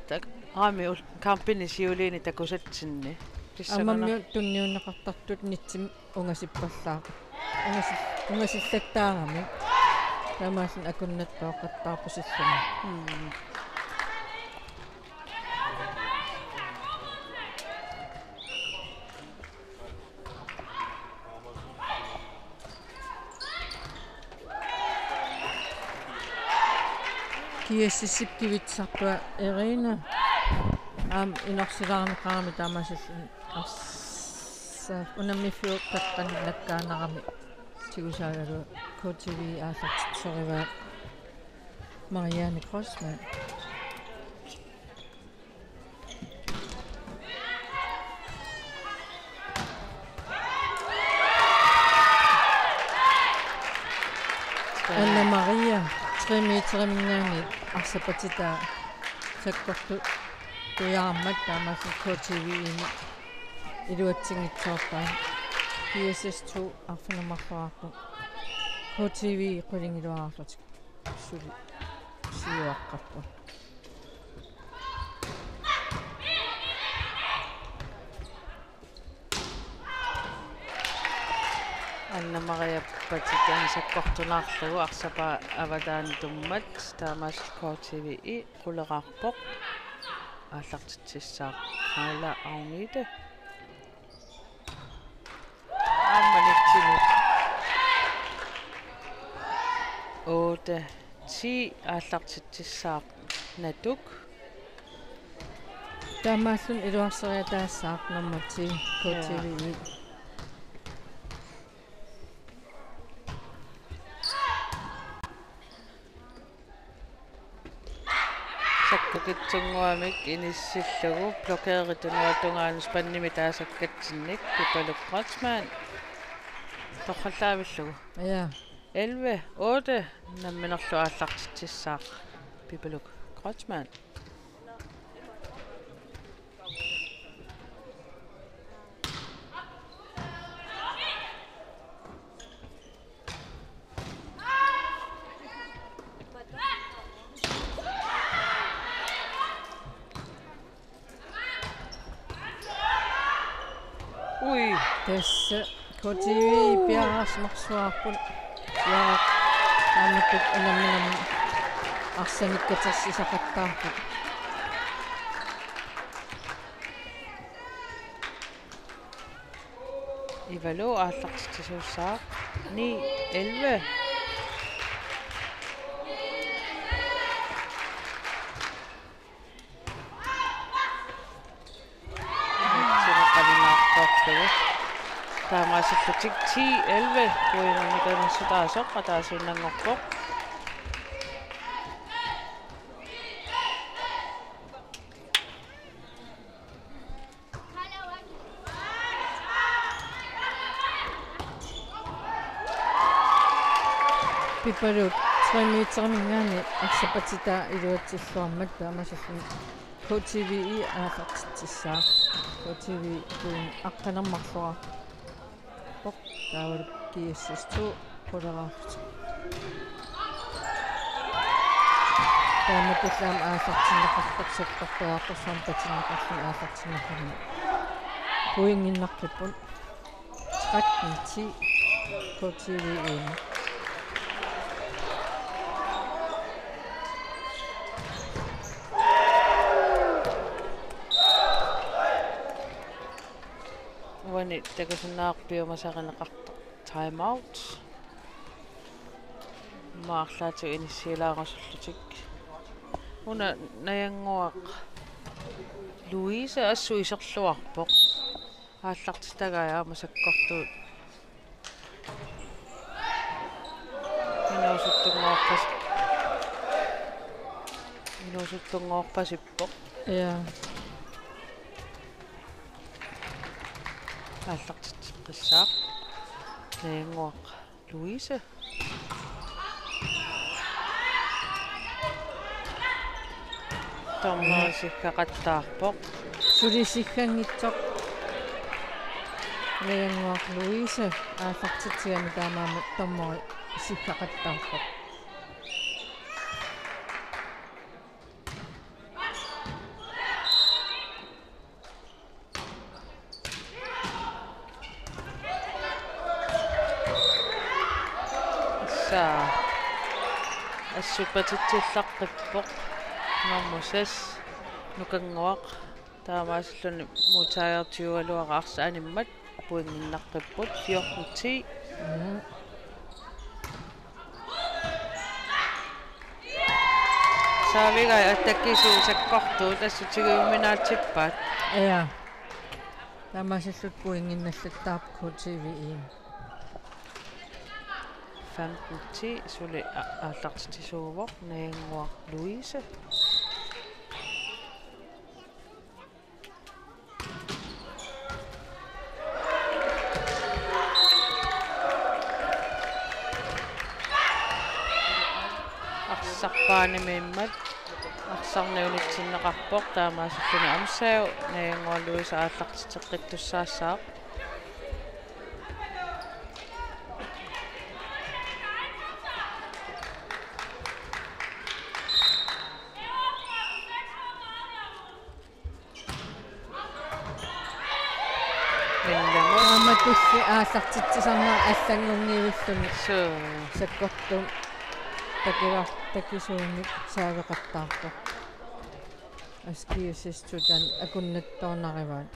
Tak-, aamma ul-, kampini siuliini takusatsinni. Pissanguna. Aammami tunniunneqartartut nitsimmi ungasippallaaq. Ungasi-, ungasillattaarami. Taamaalluni akunnattooqqattaarput silluni. Mm. G S S-ip kivitsisartua Irina. Aamma inorsilaarneqarami taamaasillutik arsa-, unammiffiup qeqqaninnakkaannarami tigusaagaluarlugu K T V aallartitsisorivaat Marianne Kreutzmann. Anna Maria, tre meteriminngaanniit arsaq patitaa sakkortujaarmat taamaasillutik K T V-mi iluatsinngitsoorpaa. G S S to arfineq-marloraarpoq. K T V qulingiluarlutik suli siuaqqapput. Anna Maria patitaa sakkortunaarlugu arsaq avataanitummat taamaasillutik K T V-mi quleqarpoq. Aallartitsissaaq Kaila Agnete. Aamma nitsinut. Otte ti aallartitsissaaq Natuk. Taamaalluni iluarseriataassaaq nummer ti K T V-mi. Sakkukitsunnguamik inissillugu blokeritut tungaanut spandimi taasakkatsinnik Pipaluk Kreutzmann torrallaavillugu. Ja. Elleve otte namminerlu aallartitsissaaq Pipaluk Kreutzmann. Ui. Tassa K T V piareersimarsuaarput. Ja aammattaaq unamminermi arsanik katersisaqattaarput. Ivalu aallartitsisuussaaq ni elleve. Nitsinut qaninnaartorlugu. Taamaasillutik ti elleve pointinik kanersutaasoq ataasiinnanngorpoq. Pipaluk tre meteriminngaanniit arsaq patitaa iluatsilluarmat taamaasillutik K T V-mi aallartitsissaaq. K T V-mi aqqaneq-marlunngorpoq. Taavalu G S S to quleqarlutik. Taamaattumik aallartinneqartarput, sakkortuarput, soorlu patinneqarluni aallartinneqarmat. Pointinnaqqipput. Tretten ti K T V-mi. Uani takusinnaavarput piumasarineqartoq time out. Maarlaatigut inissiilaarusullutik. Una Najannguaq Louise assut iserluarpoq. Aallartitagaat aamma sakkortuut. Inuusuttunngorpas-, inuusuttunngorpasippoq. Ja. Aallartitseqqissaaq Najannguaq Louise. Dommeri siggaqattaarpoq. Suli sigganngitsoq. Najannguaq Louise aallartitsigami taamaammat dommeri siggaqattaarpoq. Tassa assut patitsilluaqqippoq nummer seks Nukannguaq. Taamaasilluni modtager tyvegaluarput arsaq animmat. Pointinnaqqipput fjorten ti. Mhm. Saavigai attakisuusakkortuut assut tigujuminaatippaat. Ja. Taamaasillutik pointinnginnallattaarput K T V-mi. Femten ti suli a-, aallartitsisuuvoq Najannguaq Louise. Arsaq baanimiimmat arsarneq unitsinneqarpoq, taamaasilluni Amsau Najannguaq Louise aallartitseqqittussaassaaq. Millamut. Aamma tulli aallartitsisarneq allanngorniulluni. Suu. Sakkortuumik takilar-, takisuumik saaveqattaarpoq. Askiisis tutan akunnattoornarivaat.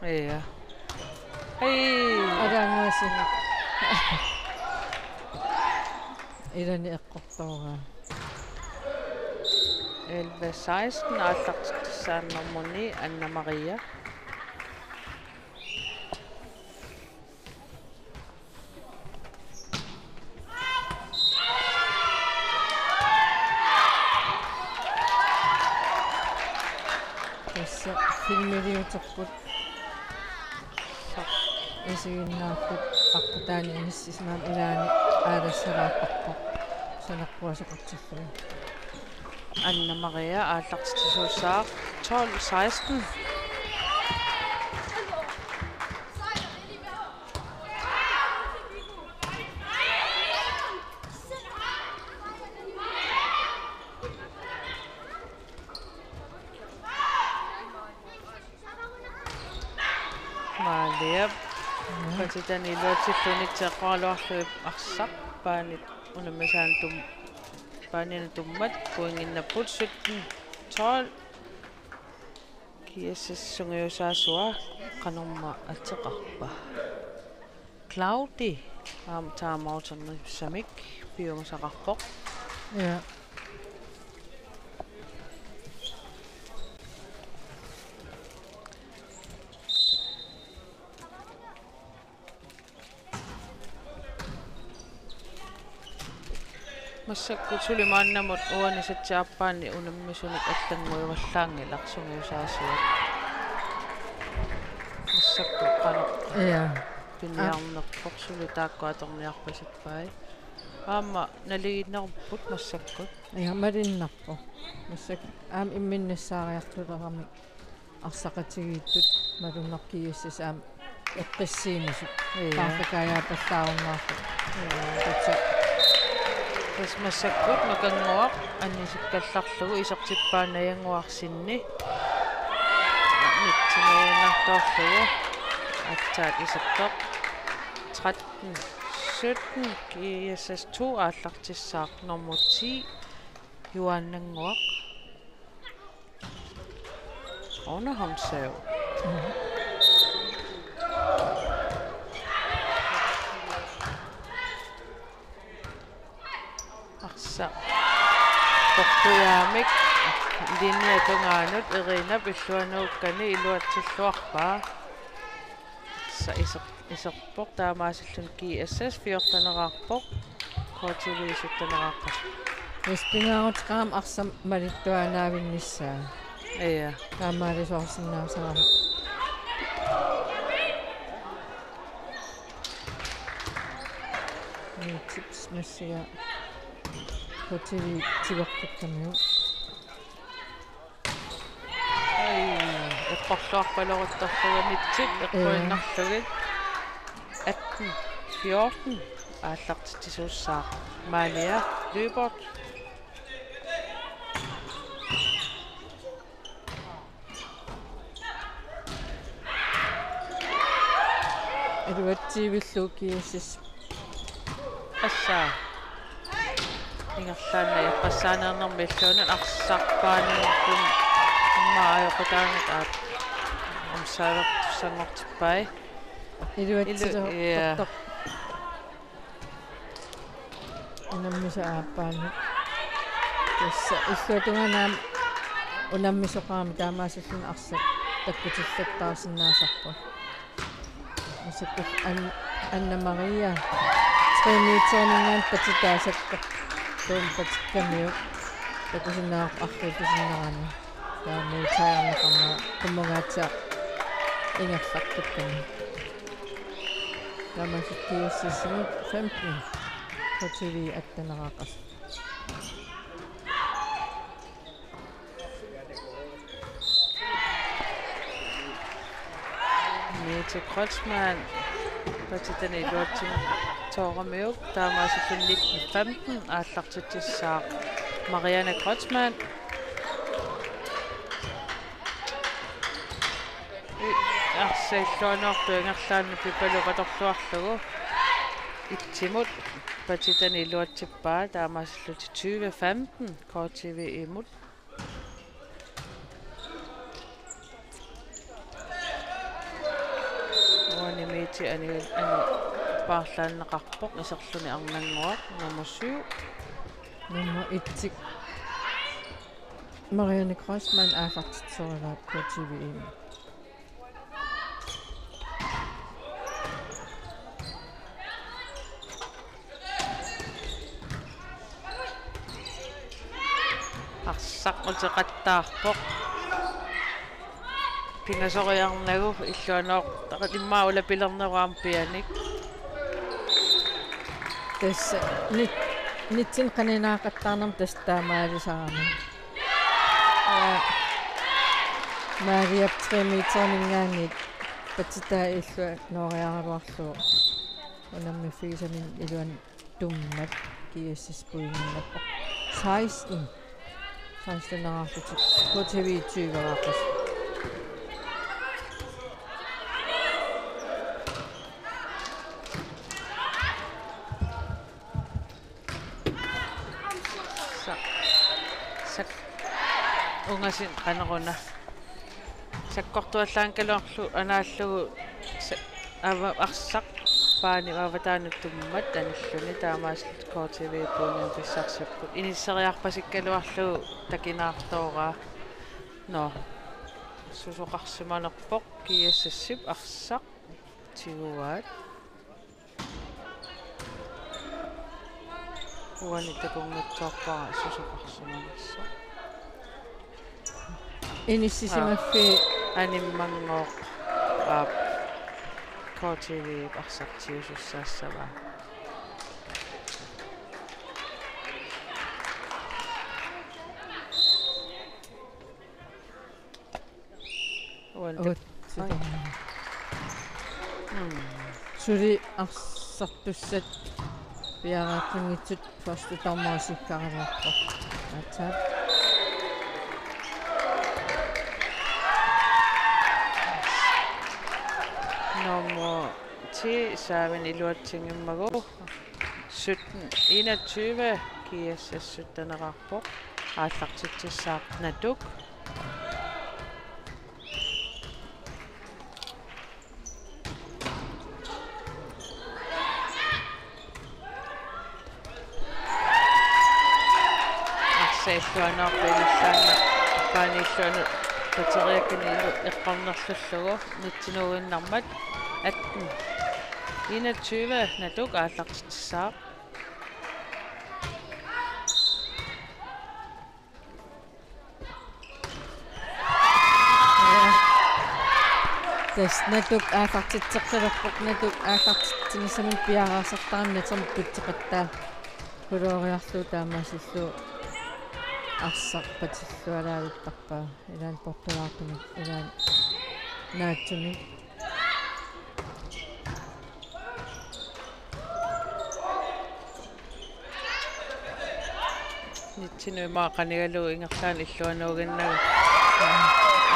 Ja. Ej. Araanguasi. Ilani eqqortooraa. Elleve seksten, aallartitsissaaq nummer ni, Anna Maria. Tassa filmiliuterput. Isiginnaartut aqqutaani inissisimammata ilaanni aalassalaartarpoq. Sanarpuasoqartillugu. Anna Maria aallartitsisuussaaq tolv seksten. Maaliap. Mhm. Qatitani iluatsilluni teqqoraluarlugit arsaq paanit unammisaanut tum-, paanini tummat pointinnginnapput sytten tolv. G S S sungiusaasua qanormaa ateqarpa? Claudi aamma timeouternissamik piumasaqarpoq. Ja. Massakkut suli maannamut uani satsiaappaani unammisunik allannguivallaanngilaq sungiusaasuat. Massakkut qanoq. Ja. Piniarnerpoq suli taakku atorniarpasippai. Aamma naligiinnerupput massakkut. Ja, malunnarpoq. Massakkut aamma imminnut nassaariartuleramik. Arsaqatigiittut malunnarpoq G S S aamma eqqissiinisut. Ija. Taartakaajaappallaarunnaarpoq. Ija. Tassa. Tassa massakkut Nukannguaq annisikkallarlugu isertippaa Najannguaq Sinni. Nitsinnguinnartoorlugu. Aatsaat isertoq. Tretten sytten, G S S to aallartissaaq nummer ti, Juaannannguaq. Underhåndssav. Mhm. Arsaq. Portujaamik. Linjap tungaanut Irinap illuanuukkani iluatsilluarpaa. Sa iser-, iserpoq taamaasilluni G S S fjorteneraarpoq. K T V sytteneraarput. Tassa pingaaruteqarami arsaq malittuaannaavinnissaa. Ija. Taamaalisoorsinnaasarami. Nitsip massakkut K T V tivartukkamiuk. Ai, eqqorluarpaloruttorlugit Nitsip eqquinnarlugit. Atten fjorten aallartitsisuussaaq Malia Lyberth. Iluatsiivillugu G S S. Tassa. Ingerlaannaq eqqassaaneernermi illuanut arsaq paanikkut immaqa ajoqutaangat aap amsaalertussanngortippai. Iluatsilu-, ilu-, ja. Tortoq. Unammisaq aappaanut. Tassa illuatungaani unammisoqarami taamaasilluni arsaq takkutillattaarsinnaasarpoq. Massakkut An-, Anna Maria tre meterininngaanniit patitaa sakkortuumik patikkamiuk takusinnaavarput arriillusinnarani. Taava meteriarneqarnera Qummungaatsiaq ingerlartukkami. Taamaasilluni G S S-imut femten, K T V atteneraqas. Mette Kreutzmann, patitani iluatsinngitsooramiuk, taamaasilluni nitten femten aallartitsissaaq Marianne Kreutzmann. I-, arsaq illuanuartoq ingerlaannaq Pipaluk atorluarlugu. Itsimut patitani iluatsippaa, taamaasillutik tyve femten K T V-imut. Uani Mette ani, ani paarlaanneqarpoq iserluni arnannguaq nummer syv. Nummer et-ik Marianne Kreutzmann aallartitsisorivaat K T V-imut. Arsaq uteqattaarpoq. Pingasoriarnagu illuanooq taqat immaqa ulapilerneruarmat pianik. Tassa nit-, nitten qaninaaqattaarnermi tassa taamaalisarami. Aa, Mariap tre meterininngaanniit patitaa illuanooriaraluarlugu unammiffigisaminnut iluani tummat G S S pointinnappoq. Seksten. Seksten-eraarlutik. K T V tyve-eraarlutik. Sa-, sak-, ungasin qaneruna. Sakkortuallaanngikkaluarlugu anaallugu sa-, ava-, arsaq paani avataanut tummat anilluni taamaasillutik K T V pointinik pissarsipput. Inisseriarpasikkaluarlugu takinaartooraa. Nå. Susoqarsimanerpoq G S S-ip arsaq tiguaat. Uani takunngitsoorpara susoqarsimanersoq. Inissisimaffiit. Aa, animmanngooq. Aap. K T V-p arsaq tigusussaassavaa. Uani tap-, uat, ai. Suli arsartussat piareersinngitsut første dommer sikkaraluarpoq. Aatsaat. Nummer ti Saavinik iluatsinngimmagu. Sytten enogtyve, G S S sytteneqarpoq. Aallartitsissaaq Natuk. Arsaq illuanoorpoq ingerlaannaq paani illuanut pateriakkani ilu eqqornerlullugu nittenuinnarmat. Atten enogtyve, Natuk aallartitsissaaq. Tassa Natuk aallartitseqqilerpoq, Natuk aallartitsinissaminnut piareersartarami natermut pitseqattaarlugu taamaasillugu arsaq patillualaavittarpaa ilaanni portulaartumik ilaanni naatsumik. Nittenut immaqa qanigalugu ingerlaannaq illuanuuginnagu.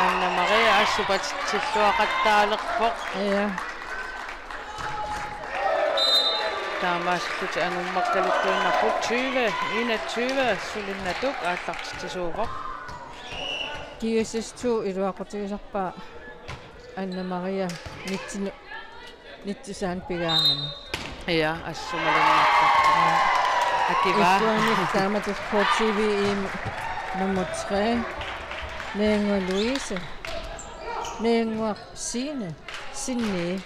Anna Maria assut patitsilluaqattaalerpoq. Ja. Taamaasillutik angummakkaluttuinnarput tyve enogtyve suli Natuk aallartitsisuuvoq. G S S to iluaqutigisarpaa Anna Maria nittenut nittusaan pigaangami. Ja, assut malunnartarpoq. Akiva. Illuanni taamatut K T V-mi nummer tre. Neenngua Louise. Neenngua Signe. Sinni.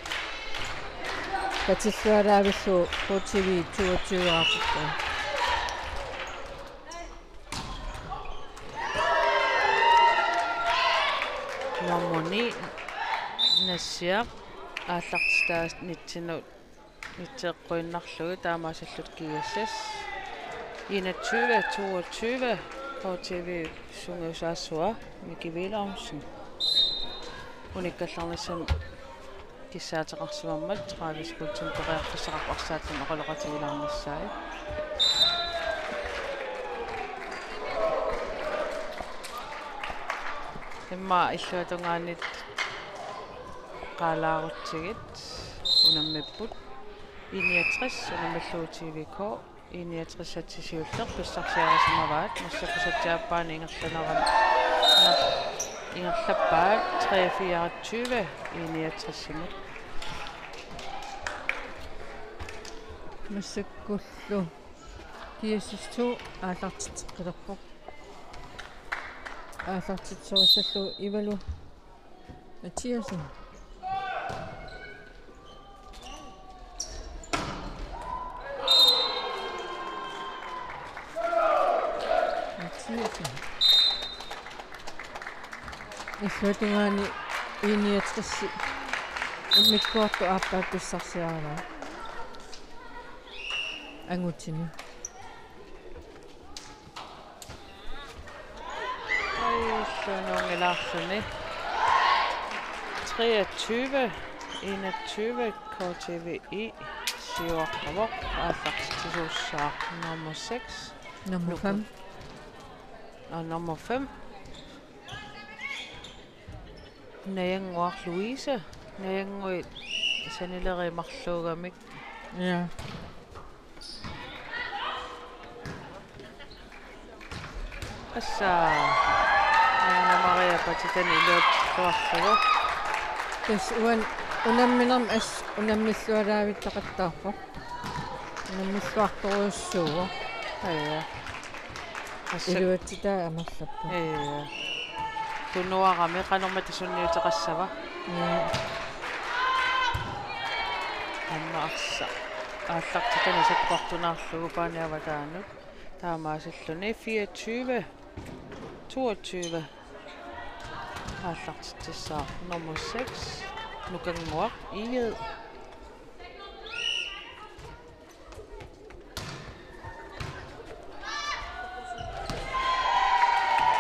Katilluaraavillu K T V toogtyve-raartippu. Nummer ni, Nassiaq, aallartitaanitsinut nitseqquinnarlugu taamaasillutik G S S. Enogtyve toogtyve, K T V sungiusaasua, Miki Wilhelmsen. Unikkallarnissamut kissaateqarsimammat tredive sekundit periarfissaqarpoq arsaattut oqaloqatigilaarnissaat. Immaqa illuatungaanit qaalaarutsigit unammipput. I niogtres unammillugu T V K. I niogtres-imi siulleq pissarsiarisimavaat, massakkut satsiaappaani ingerlanerani ingerlappaat treogfireogtyve I niogtres-imut. Massakkullu G S S to aallartitseqqilerpoq. Aallartitsisorissallugu Ivalu Mathiassen. Mathiassen. Illuatungaani I niogtres immikkoortoq aappaa pissarsiarivaa. Angutini. Ajulluunngilaq. Treogtyve enogtyve, K T V I siuartavoq, aallartitsisuussaaq nummer seks. Nummer fem. Og nummer fem. Najannguaq Louise. Najannguit sanilerit marluugamik. Ja. Tassa Anna Maria Patitani iluatsilluarlugu. Tassa uani unamminermi assut unammilluaraavittaqattaarpoq. Unammilluartorujussuuvoq. Aja. Tassa iluatsitai amerlappoq. Aja. Tunuarami qanormita sunniuteqassava. Ja. Aamma arsaq aallartitani sakkortunaarlugu paani avataanut. Taamaasilluni fireogtyve toogtyve. Aallartitsissaaq nummer seks, Nukannguaq Egede.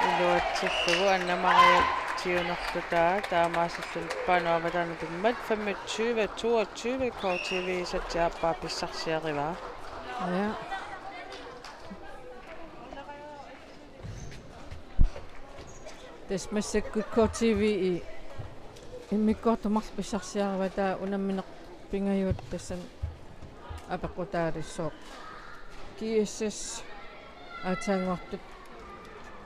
Iluatsillugu Anna Maria tiunerlutaa, taamaasilluni paani avataanut pimmat femogtyve toogtyve, K T V satsiaappaat pissarsiarivaa. Ja. Tassa massakkut K T V I immikkoortut marluk pissarsiarivaat, taava unammineq pingajuat tassani apeqqutaalissaaq. G S S aatsaannguartut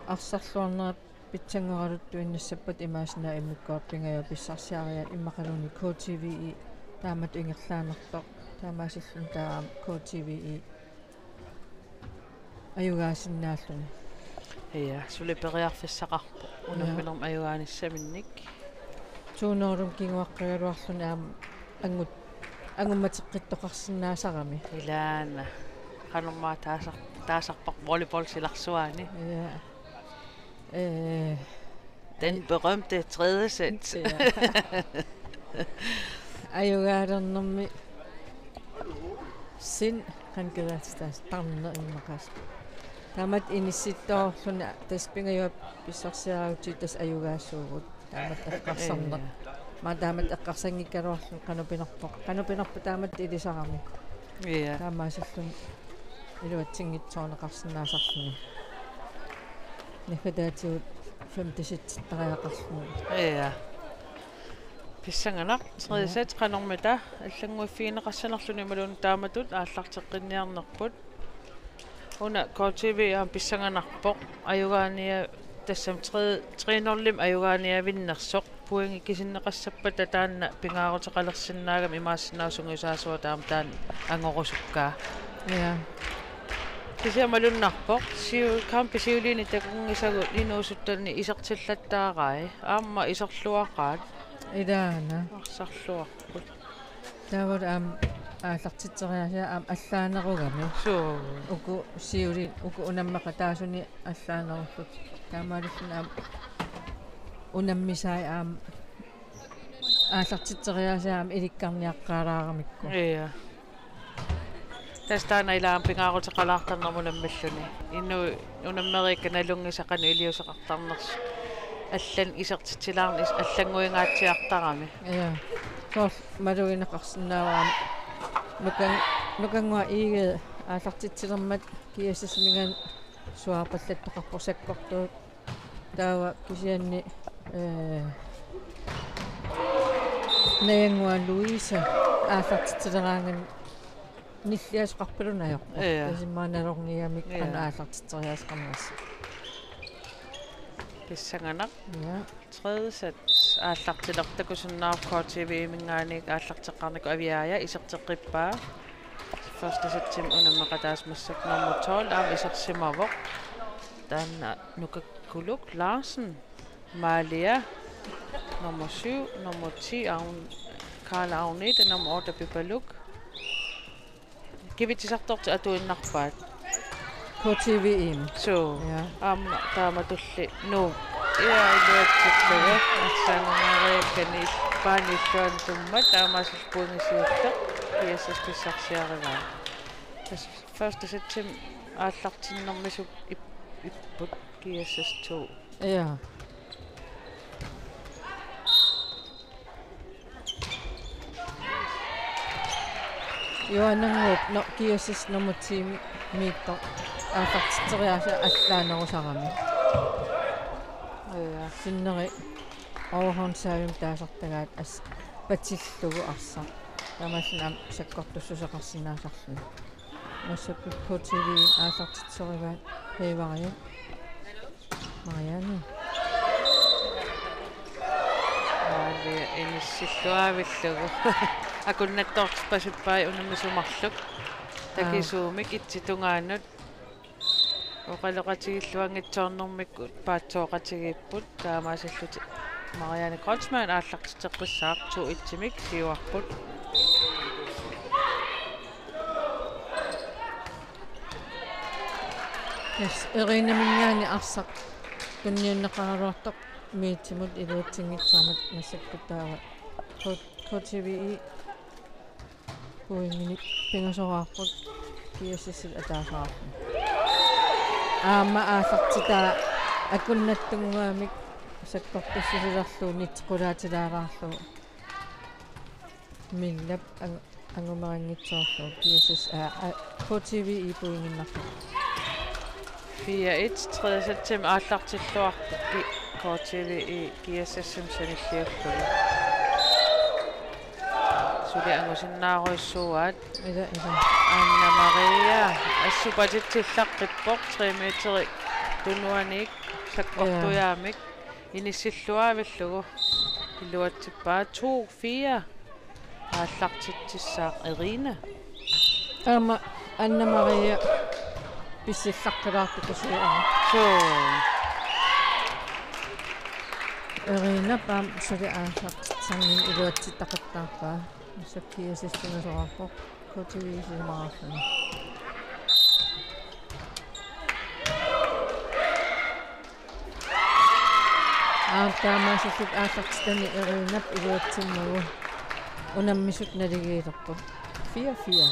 arsarluarnerat pitsanngoraluartuinnassappat imaassinnaavoq immikkoortut pingajuat pissarsiariaat, immaqaluunniit K T V I taamatut ingerlaannartoq, taamaasilluni taava K T V I ajugaasinnaalluni. Ja, suli periarfissaqarpoq. Ja. Unamminermi ajugaanissaminnik. Tuunoorlum kinguaqqagaluarluni aamma angut-, angummateqqittoqarsinnaasarami. Ilaana. Qanormaa taasar-, taasarparput volleyball silarsuaani. Ja. Øh, Den berømte tredje sæt. Ja. Ajugaalernermi sin qanqilaatsitaas tarneq immaqaas. Taamatut inissittoorluni tassa pingajuat pissarsiarigutsigit tassa ajugaasuugut. Taamatut eqqarsarneq. Ja. Maani taamatut eqqarsanngikkaluarluni qanoq pinerpoq. Qanoq pinerpoq taamatut ilisarami. Ja. Taamaasilluni iluatsinngitsoorneqarsinnaasarluni. Naggataatigut femte-setsittariaqarluni. Ja. Pissanganaq, tredje sæt, qanormita allannguiffigineqassanerluni imaluunniit taamatut aallarteqqinniarnerput. Una K T V aamma pissanganarpoq. Ajugaania-, tassami tre, tre nul-imi ajugaaniavinnersoq. Pointi kisinneqassappata taanna pingaaruteqalersinnaagami imaassinnaavoq sungiusaasua taama taanna angorusukkaa. Ja. Kisianni malunnarpoq siu-, kampi siuliini takunngisagut inuusuttuni isertillattaarai. Aamma iserluaqaat. Ilaana. Arsarluarput. Taava aamma aallartitseriaaseq aamma allaanerugami. Suu. Uku siuli, uku unammeqataasuni allaanerullutik. Taamaalilluni aamma unammisai aamma aallartitseriaaseq aamma ilikkarniaqqaalaaramikku. Ja. Tassa taanna ilaa pingaaruteqalaartarneq unammilluni. Inuit unammeriikkat nalunngisakka iliuuseqartarnersut. Allanut isertitsilaarneq is-, allannguingaatsiartarami. Ja. Soorlu malugineqarsinnaavara aamma Nukan-, Nukannguaq I G aallartitsilermat G S S-iminngaanniit suaarpallattoqarpoq sakkortuut. Taava kisianni, eh, Najannguaq Louise aallartitsileraangat nilliasoqarpalunajorpoq. Ja. Tassa immaqa nalorniamik. Ja. Qanoq aallartitseriaaseqarnersoq. Pissanganaq. Ja. Tredje sæt aallartilertakusunnaarpoq K T V-minngaanniit aallarteqqaarnikoq Aviaja iserteqqippaa. Første sætimi unammeqataasut massakkut nummer tolv aamma isersimavoq. Taanna Nukakkuluk Larsen, Malia, nummer syv, nummer ti, Aun-, Karla Agnete, nummer otte, Pipaluk. Kivitsisartortut atuinnarpaat. K T V-mi. Suu. Ja. Aamma taamatulli Nuuk. Ja, iluatsillugu. Assaanumeriakkani paanilluan tummat taamaasillugu pointit siulleq. G S S pissarsiarivaa. Tassa første sætimi aallartinnermisut ip-, ipput G S S to. Ja. Joanna Ngoop, no, G S S nummer ti-miittoq aallartitseriaaseq allaanerusarami. Ja. Sinneri overhåndsservimik taasartagaat as-, patillugu arsaq. Taamaasilluni aamma sakkortussuseqarsinnaasarluni. Massakkut K T V aallartitserivaat Heivaria. Marianne. Aali inissilluaavillugu. Akunnattoortippasippai unammisumarluk. Aa. Takisuumik itsit tungaannut. Oqaloqatigilluanngitsoornermikkut paatsooqatigiipput taamaasillutik. Marianne Kreutzmann aallartitseqqissaaq to et-imik siuarput. Tassa Erinaminngaanniit arsaq tunniunneqaraluartoq miitsimut iluatsinngitsoormat massakkut taava K-, K T V-mi pointinik pingasoraarput G S S-ip ataaseqarluni. Aamma aallartitaa akunnattunnguamik sakkortussusilerlugu nitsequlaatilaalaarlugu. Millap ang-, angumeranngitsoorlugu G S S, aa, aa, K T V-mi pointinnarlugu. Fire et, tredje sætimi aallartilluarpoq G-, K T V-mi G S S-imut sanilliullugu. Suli angusinnaarujussuuaat. Ila, ila. Anna Maria, assut patitsilluaqqippoq, tre meteri tunuaniit sakkortujaamik. Ja. Inissilluaavillugu iluatsippaa to fire. Aallartitsissaaq Erina. Aamma Anna Maria pissillaqqilaartoq kisianni. Suu. Erinap aamma suli aallartitsernermini iluatsitaqattaarpaa. Massakkut G S S-ip pingasoraarpoq. K T V-mi sisamaraarluni. Aap, taamaasillutik aallartitani Erinap iluatsimmagu unammisut naligiilerput. Fire fire.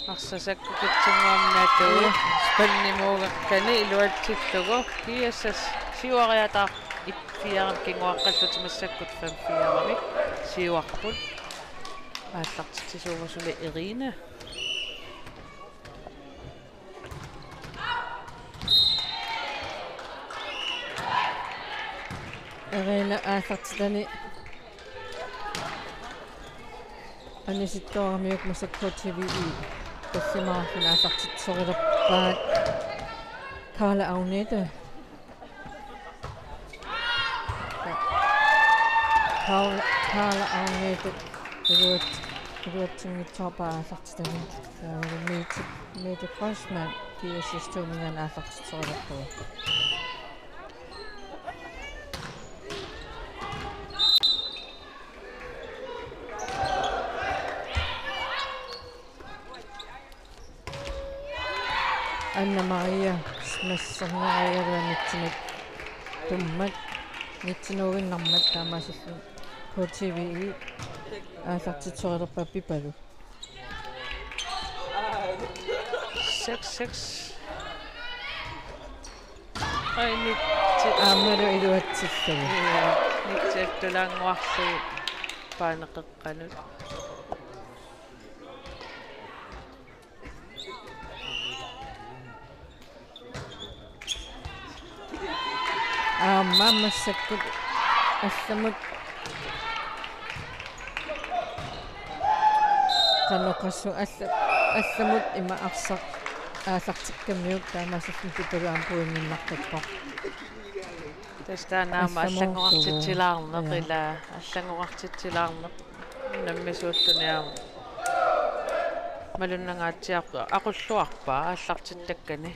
Arsaq sakkukitsunnguamik natu-. Ja. Spannimuugakkani iluatsillugu. G S S siuariataarpoq et fire kinguaqqallutik massakkut fem fire-mik siuarput. Aallartitsisuuvoq suli Erina. Erina aallartitani Anisittuaramiuk massakkut T V E. Tallimaarluni aallartitsisoqalerpaat. Karla Agnete. Karla, Karla Agnete. Iluat-, iluatsinngitsoorpaa aallartitani. Taavalu Mette, Mette Grossmann, G S S to-minngaanniit aallartitsisoqalerpugut. Anna Maria Smasserngerialuanitsinik tummat nitsinuuginnarmat taamaasilluni K T V E aallartitsisoqalerpaat Pipalu. Seks seks. Ai, nitsi. Aammalu iluatsilluni. Ja, nitsiattulaannguarlugu paaneqeqqanut. Aamma massakkut allamut qanoq oqassuunga alla-, allamut ima arsaq aallartikkamiuk taamaasilluni Pipalu aamma pointinnartarpoq. Tassa taanna aamma allanngorartitsilaarneq. Ja. Ila allanngorartitsilaarneq. Unammisuulluni aamma. Malunnangaatsiarpoq aqulluarpaa aallartittakkani.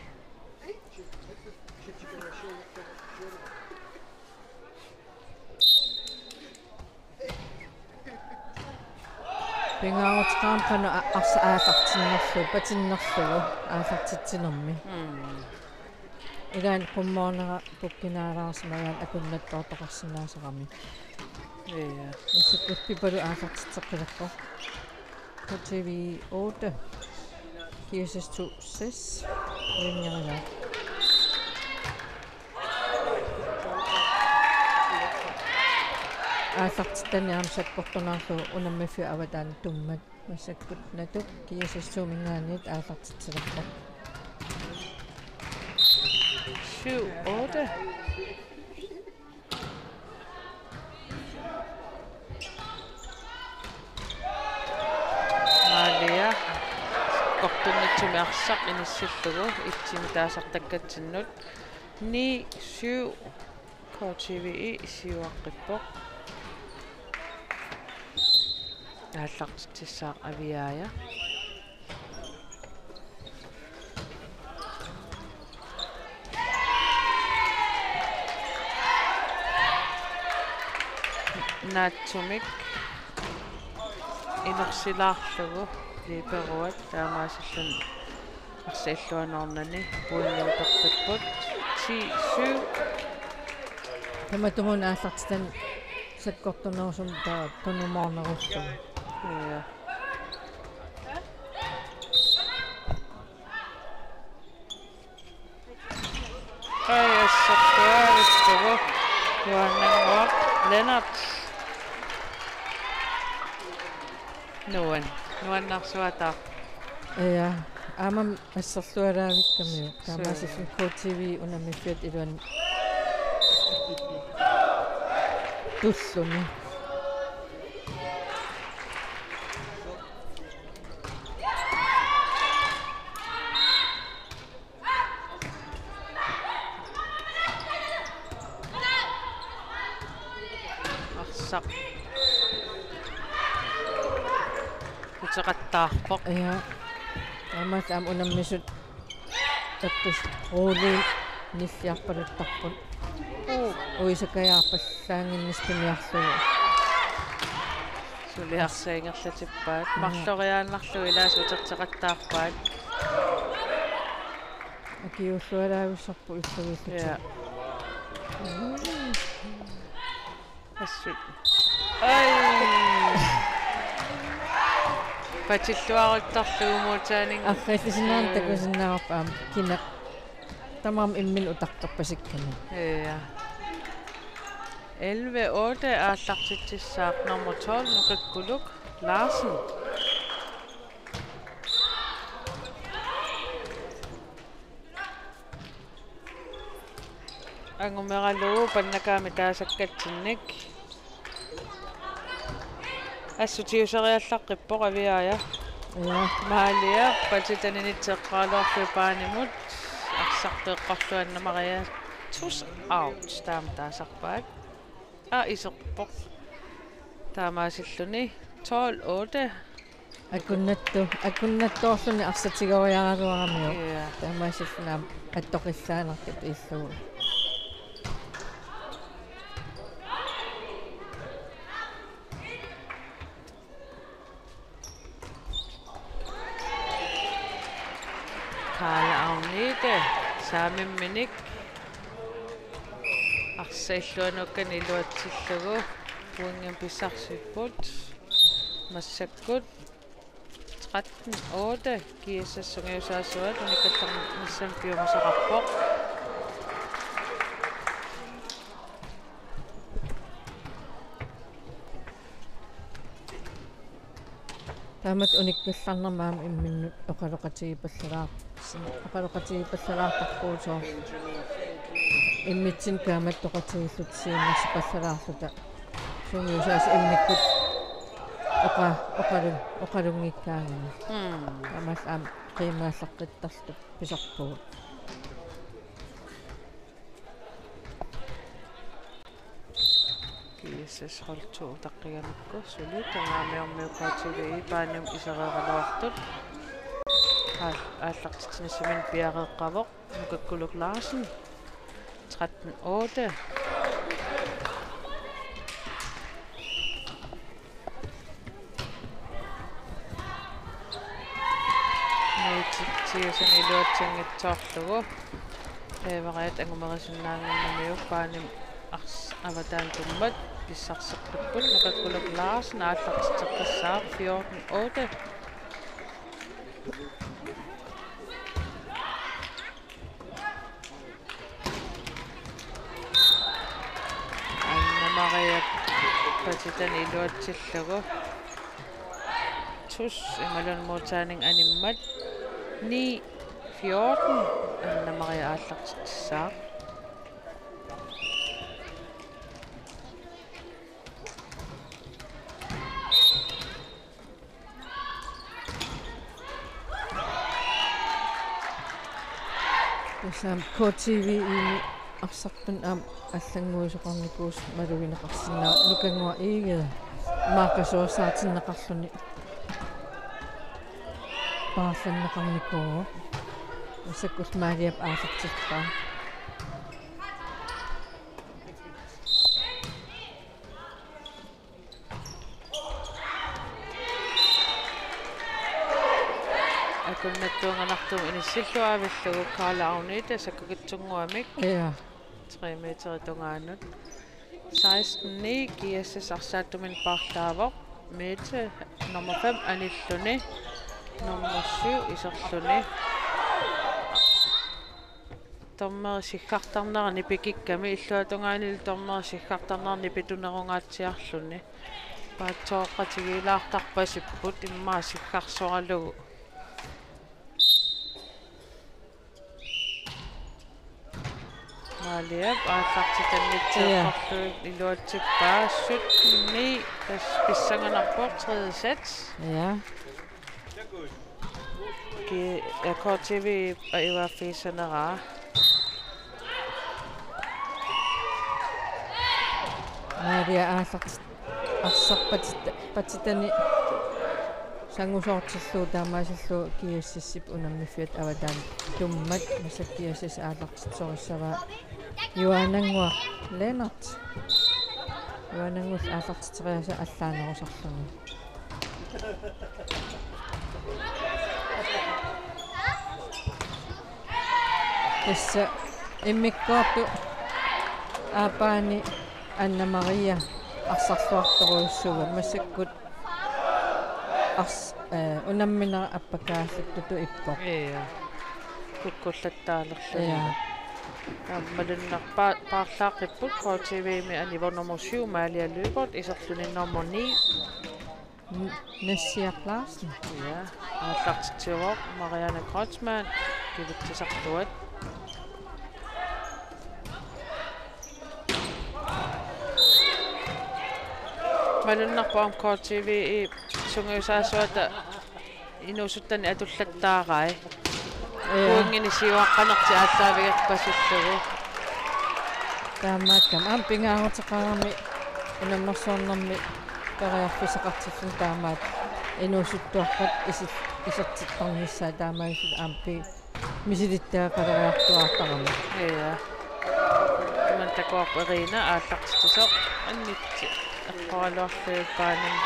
Pingaaruteqarami qanoq a-, arsaq aallartinnerlugu, patinnerlugu aallartitsinermi. Mm. Ilaanni qummoornera pukkinaalaarsimagaanni akunnattoortoqarsinnaasarami. Ja. Massakkut Pipalu aallartitseqqilerpoq. K T V E otte, G S S to seks, pointerigaat. Aallartittani aamma sakkortunerlugu unammiffiup avataani tummat. Massakkut Natuk G S S to-minngaanniit aallartitsilerpoq. Syv otte. Malia. Sakkortunnitsumik arsaq inissillugu etimi taasartakkatsinnut. Ni syv. K T V E siuaqqippoq. Aallartitsissaaq Aviaja. Naatsumik inersilaarlugu liiperuat taamaasilluni arsaq illuanoornani pointiuteqqipput ti syv. Tamatumuuna aallartitani sakkortunerusumik taava tunumoornerullugu. Ja. Ai, assartuarissugu. Juaannannguaq Lennert. Nuan-, nuannersuataaq. Ja, aamma asserlualaavikkamiuk. Suu. Taamaasilluni K T V E unammiffiata iluani tulluni. Arsaq. Uteqattaarpoq. Ja. Aamma aamma unammisut tappis ruuli nilliarpaluttarput. Uu. Uisakajaarpallaannginnissaq piniarlugu. Suli arsaq ingerlatippaat. Ja. Marloriaannarlugu ilaasa uterteqattaarpaat. Akiuullualaavissarput illugiillutik. Ja. Assut. Ai. Patilluaruttarlugu muutaaning. Arriillisinnaanera takusinnaavarput aamma kina. Tamarmik imminnut utartorpasikkami. Ja. Elleve otte aallartitsissaaq nummer tolv Nukakkuluk Larsen. Angumeralugu pannakaami taasakkatsinnik. Assut tiuseriallaqqippoq Aviaja. Ja. Malia, patitaninitseqqaaluarlu paanimut. Arsaq peeqqorlu Anna Maria. Tus out, taama taasarpaat. Aa, iserpoq. Taamaasilluni tolv otte. Akunnattu-, akunnattoorluni arsartigoriaraluaramiuk. Ja. Taamaasilluni aamma attoqillaanartut illugu. Karla Agnete, saamimminik. Arsaq illuanukkani iluatsillugu. Pointimik pissarsipput. Massakkut tretten otte. G S S sungiusaasuat unikkallarnissamut piumasaqarpoq. Taamatut unikkallarnermi aamma imminnut oqaloqatigiipallalaar-, oqaloqatigiipallalaartarpugut soorlu. Immitsinnut kaammattoqatigiilluta siunnersuuppallalaarluta. Sungiusaasut immikkut oqa-, oqalu-, oqalunngikkaangamik. Mm. Taamaallaat aamma qiimaallaqqittarluta pisarpugut. G S S hold to utaqqigamikku suli tungaamiormiukaativi paanimut isereeraluartut. Aal-, aallartitsinissaminut piareeqqavoq Nukakkuluk Larsen. Tretten otte. Mette Thiesen iluatsinngitsoorlugu. Evariat angumerisinnaannginnamiuk paanimut ars-, avataani tummat pissarseqqipput. Nukakkuluk Larsen aallartitseqqissaaq fjorten otte. Anna Maria patitanik iluatsillugu. Tus imaluunniit modtagening animmat. Ni fjorten. Anna Maria aallartitsissaaq. Tassa aamma K T V-mi arsartun aamma allannguisoqarnikuusoq malugineqarsinnaavoq Nukannguaq Egede maaqasuersaatinneqarluni paarlanneqarnikuuvoq. Massakkut Maliap aallartippaa. Akunnattuunganartumut inissilluaavillugu Karla Agnete sakkukitsunnguamik. Ja. Tre meter tungaanut. Seksten ni, G S S arsaattumik paarlaavoq. Mette nummer fem anilluni. Nummer syv iserluni. Dommeri siggartarnera nipikikkami, illuatungaanilu dommeri siggartarnera nipitunerungaatsiarluni. Paatsooqqatigiilaartarpasipput immaqa siggarsoralugu. Maliap aallartitannitseeqqorlugit iluatsippaa sytten ni, tassa pissanganarpoq tredje sæt. Ja. Ki-, ja, K T V ajugaaffigissaneraa. Malia aallartit-, arsaq patit-, patitani sangusoortillugu taamaasillugu G S S-ip unammiffiata avataani tummat massakkut G S S aallartitsorissavaa Juaannannguaq Lennert. Juaannannguaq aallartitseriaaseq allaanerusarluni. Tassa immikkoortut aappaanni Anna Maria arsarluartorujussuuvoq massakkut ars-, eh, unammineq appakaalluttutut ippoq. Ja. Kukkullattaalerluni. Ja. Aamma malunnarpoq paarlaaqqipput K T V-mi anivoq nummer syv Malia Lyberth iserluni nummer ni. N-, Nassiaq Larsen. Ja, aallartitsivoq Marianne Kreutzmann, kivitsisartuat. Malunnarpoq aamma K T V-i sungiusaasuata inuusuttani atullattaarai. Ja. Pointinik siuaqqanertik aallaavigerpasullugu. Taamaakkami aamma pingaaruteqarami unammersuarnermi periarfissaqartilluni taamaat inuusuttuarput isit-, isertittarnissaat taamaalillutik aamma pi-, misilittagaqaleriartuaartarami. Ja. Tamanna takuarput Erina aallartitsisoq anitsi eqqoraluarlugu paanani.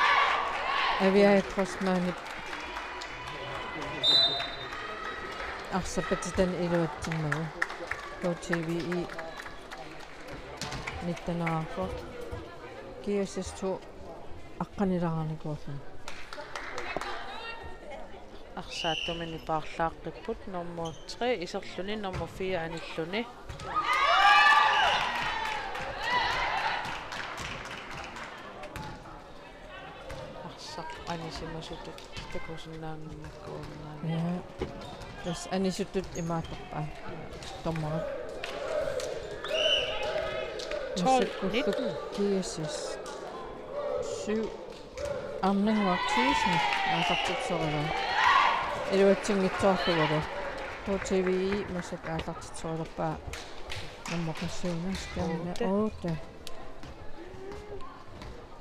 Aviaja Kreutzmannip arsaq patitani iluatsimmagu. K T V-i nitten-erarpoq. G S S to aqqanilaarnikuulluni. Arsaattumini paarlaaqqipput nummer tre iserluni nummer fire anilluni. Arsaq anisimasutut takusinnaannginnakku uunnaani. Ja. Tassa anisutut imaattorpaa. Dommerit. Tolv nitten. G S S syv. Arnannguaq Thyssen aallartitsisorigaa. Iluatsinngitsoorlugulu. K T V-i massakkut aallartitsisorilerpaa nummer syv, skærmene. Otte. Otte.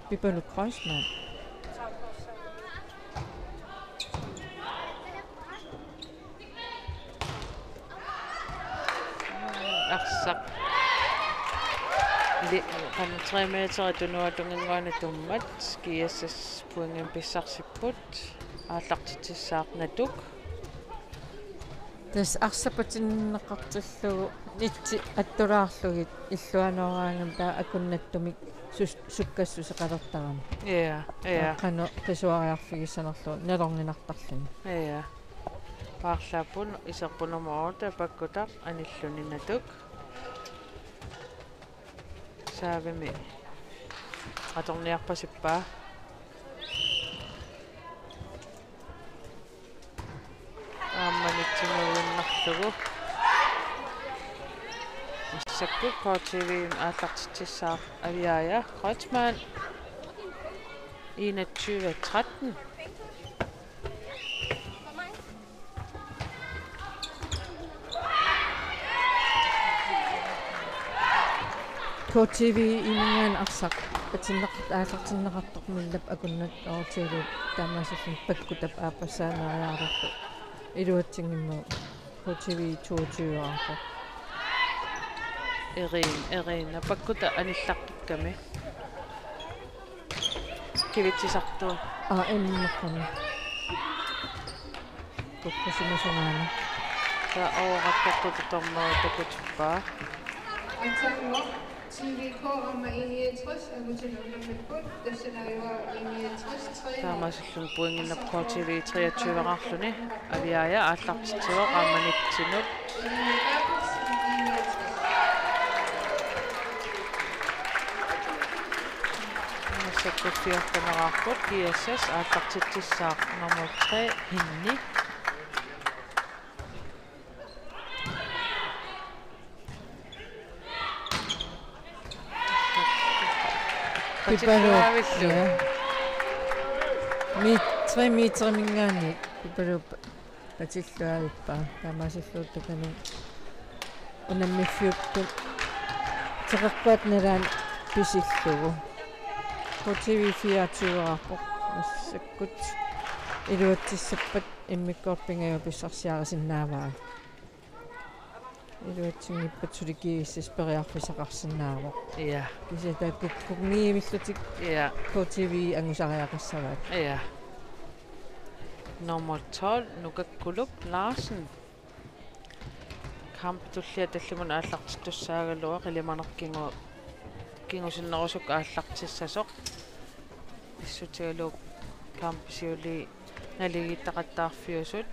Pipaluk Kreutzmann. Arsaq. Li-, qanoq tre meter tunuatunginnguani tummat, G S S pointimik pissarsipput, aallartitsissaaq Natuk. Tassa arsaq patinneqartillugu nitsi attulaarlugit illuanooraangami taava akunnattumik sus-, sukkassuseqalertarami. Ja, ja. Taava qanoq qisuariarfigissanerlugu nalorninartarluni. Ja. Paarlaapput iserput nummer otte Pakkutaq anilluni Natuk. Saavimi atorniarpasippaa. Aamma nitsinuinnarlugu. Massakkut K T V-mi aallartitsissaaq Aviaja Kreutzmann. Enogtyve tretten. K T V-minngaanniit arsaq patinneq-, aallartinneqartoq millap akunnattoorutigalugu taamaasilluni Pakkutap aappassaaneeriarlugu iluatsinngimmagu K T V toogtyve-erarpoq. Erin, Erina, Pakkutaq anillaqqakkami. Kivitsisartoq. Aa, immaqa. Kukkusimasungaana. Taava overrapportut dommerit takutippaa. Aatsaannguaq T V K aamma I niogtres, angutini unammipput, tassanilu I niogtres tre. Taamaasillutik pointinnut K T V treogtyve-erarluni, Aviaja aallartitsivoq aamma nitsinut. Massakkut fjorten-erarput, G S S aallartitsissaaq nummer tre, Henni. Pipaluk. Patilluavillu. Ja. Mi-, tre meteriminngaanniit Pipaluk patilluavippaa. Taamaasillutik takanut unammiffiup teqeqquata nalaani pisillugu. K T V fireogtyve-erarpoq. Massakkut iluatsissappat immikkoortut pingajuat pissarsiarisinnaavaat. Iluatsinngippat suli G S S periarfissaqarsinnaavoq. Ja. Kisianni taakku kukkunngivillutik, ja, K T V angusariaqassavaat. Ja. Nummer tolv, Nukakkuluk Larsen. Kampip tullia tallimanut aallartittussaagaluaq ilimanarpoq kingu-, kingusinnerusukkut aallartissasoq. Pissutigalugu kampi siulii naligiittaqattaarfiusut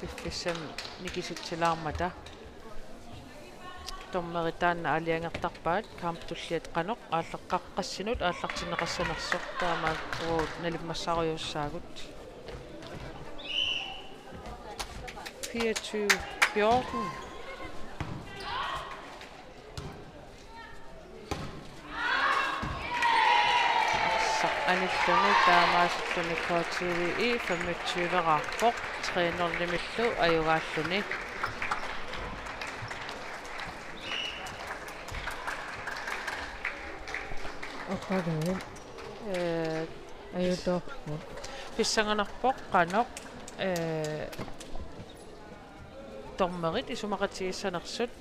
piffissami nikisitsilaarmata. Dommerit taanna aalajangertarpaat kampip tulliata qanoq aallaqqaqqassinut aallartinneqassanersoq, taamaat uagut nalimmassarujussuussaagut. Fireogtyve fjorten. Arsaq Anilluni taamaasilluni K T V I femogtyve-raarpoq, tre nul-imillu ajugaalluni. Oqaluit. Ee, ajutoorput. Pissanganarpoq qanoq, ee, dommerit isumaqatigiissanersut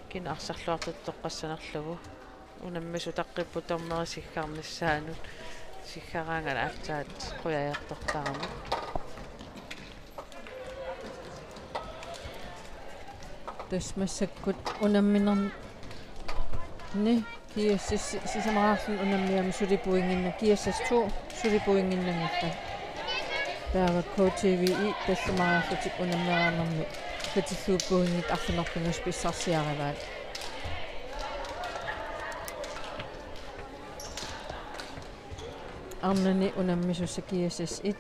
kina arsarluartutut toqqassanerlugu. Unammisut utaqqippoq dommerit siggarnissaannut. Siggaraangat aatsaat qujajartortaramik. Tassa massakkut unamminerni G S S si-, sisamariarluni unammiami suli pointinna-, G S S to suli pointinnaanngillat. Taava K T V I tallimariarlutik unammeraangamik katillugu pointit arfineq-pingasut pissarsiarivaat. Arnani unammisussaq G S S et,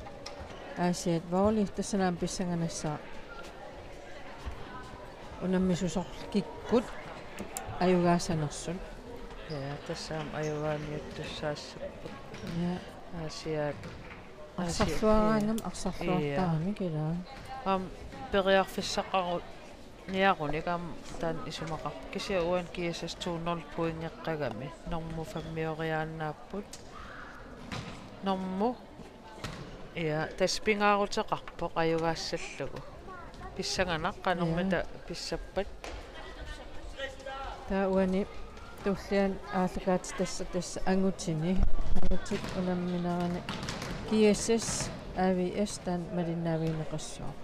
Aasiaat Volley, tassani aamma pissanganassaaq. Unammisussaq kikkut ajugaassanersut. Ja, tassa aamma ajugaaniuttussaassapput. Ja. Aasiaat. Aasiaat. Arsarluaraangami arsarluartaramik ilaa. Aamma periarfissaqaruniarunik aamma taanna isumaqarpoq. Kisianni uani G S S to nul pointeqqagami. Normu femmioriaannaapput. Normu. Ja, tassa pingaaruteqarpoq ajugaassallugu. Pissanganaq qanormita, ja, pissappat. Taava uani tulliani aallakaatitassaq tassa angutini. Angutit unamminerani G S S, A V S taanna malinnaavigineqassaaq.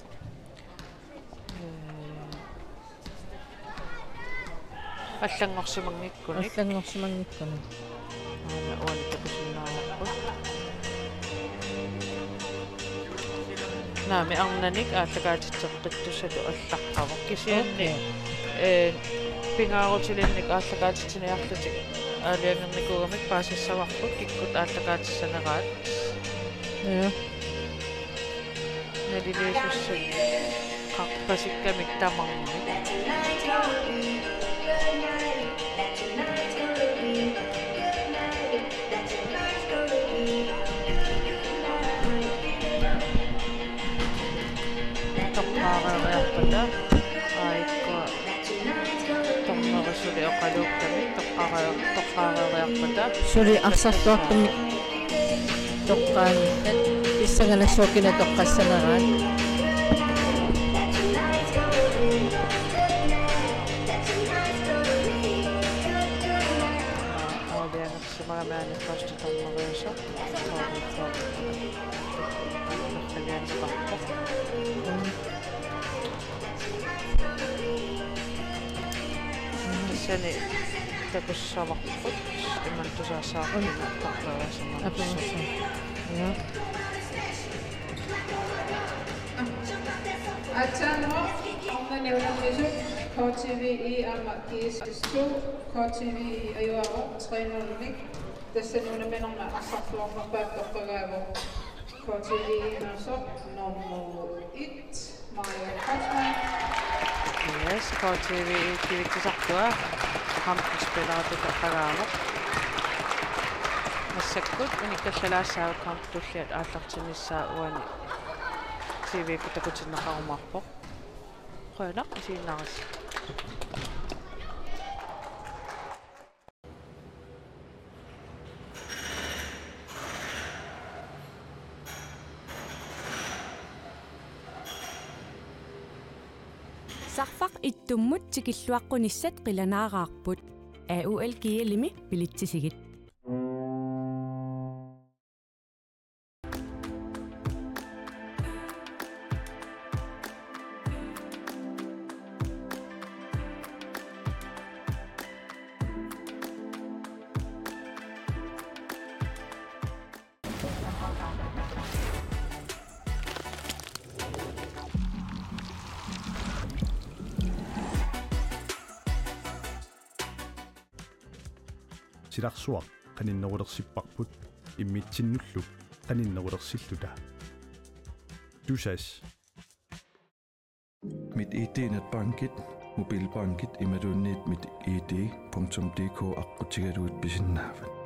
Ee, allanngorsimanngikkunik. Allanngorsimanngikkunik. Aana uani takusinnaavarput. Naamik, arnanik aallakaatitseqqittussalu allaqqavoq. Kisianni, okay, ee, pingaarutilinnik aallakaatitsiniarlutik aalajangernikuugamik paasissavarput kikkut aallakaatissaneraat. Ja. Naliliisussat qarpasikkamik tamarmik. Toqqaareeriarpata, aajuku. Dommerit suli oqaluukkamik toqqaare-, toqqaareeriarpata. Suli arsarluartumik toqqaanngillat, pissanganassuaq kina toqqassaneraat. Aaviangersimagami aana første dommeriusoq. Tassani takussavarput imannak tusaasaarput. Aperussaq. Ja. Aatsaannguaq arnani unammisut K T V I aamma G S S to, K T V I ajugaavoq tre nul-imik. Tassani unamminermi arsarluarnerpaatut toqqagaavoq K T V I-miusoq nummer et, Maja Kreutzmann. Yes, K T V I kivitsisartua kampspilleritut toqqagaavoq. Massakkut unikkallalaassaaq kamp tulliat aallartinnissaa uani T V-kkut takutinneqarumaarpoq. Qujanaq isiginnaarassi. Sarfaq ittummut tikilluaqqunissat qilanaaraarput. A U L G L-imi bilitsisigit. Silarsuaq qaninnerulersipparput immitsinnullu qaninnerulersilluta. Tusass. MitID netbankit, mobilbankit imaluunniit mit I D punktum D K aqqutigalugit pisinnaavat.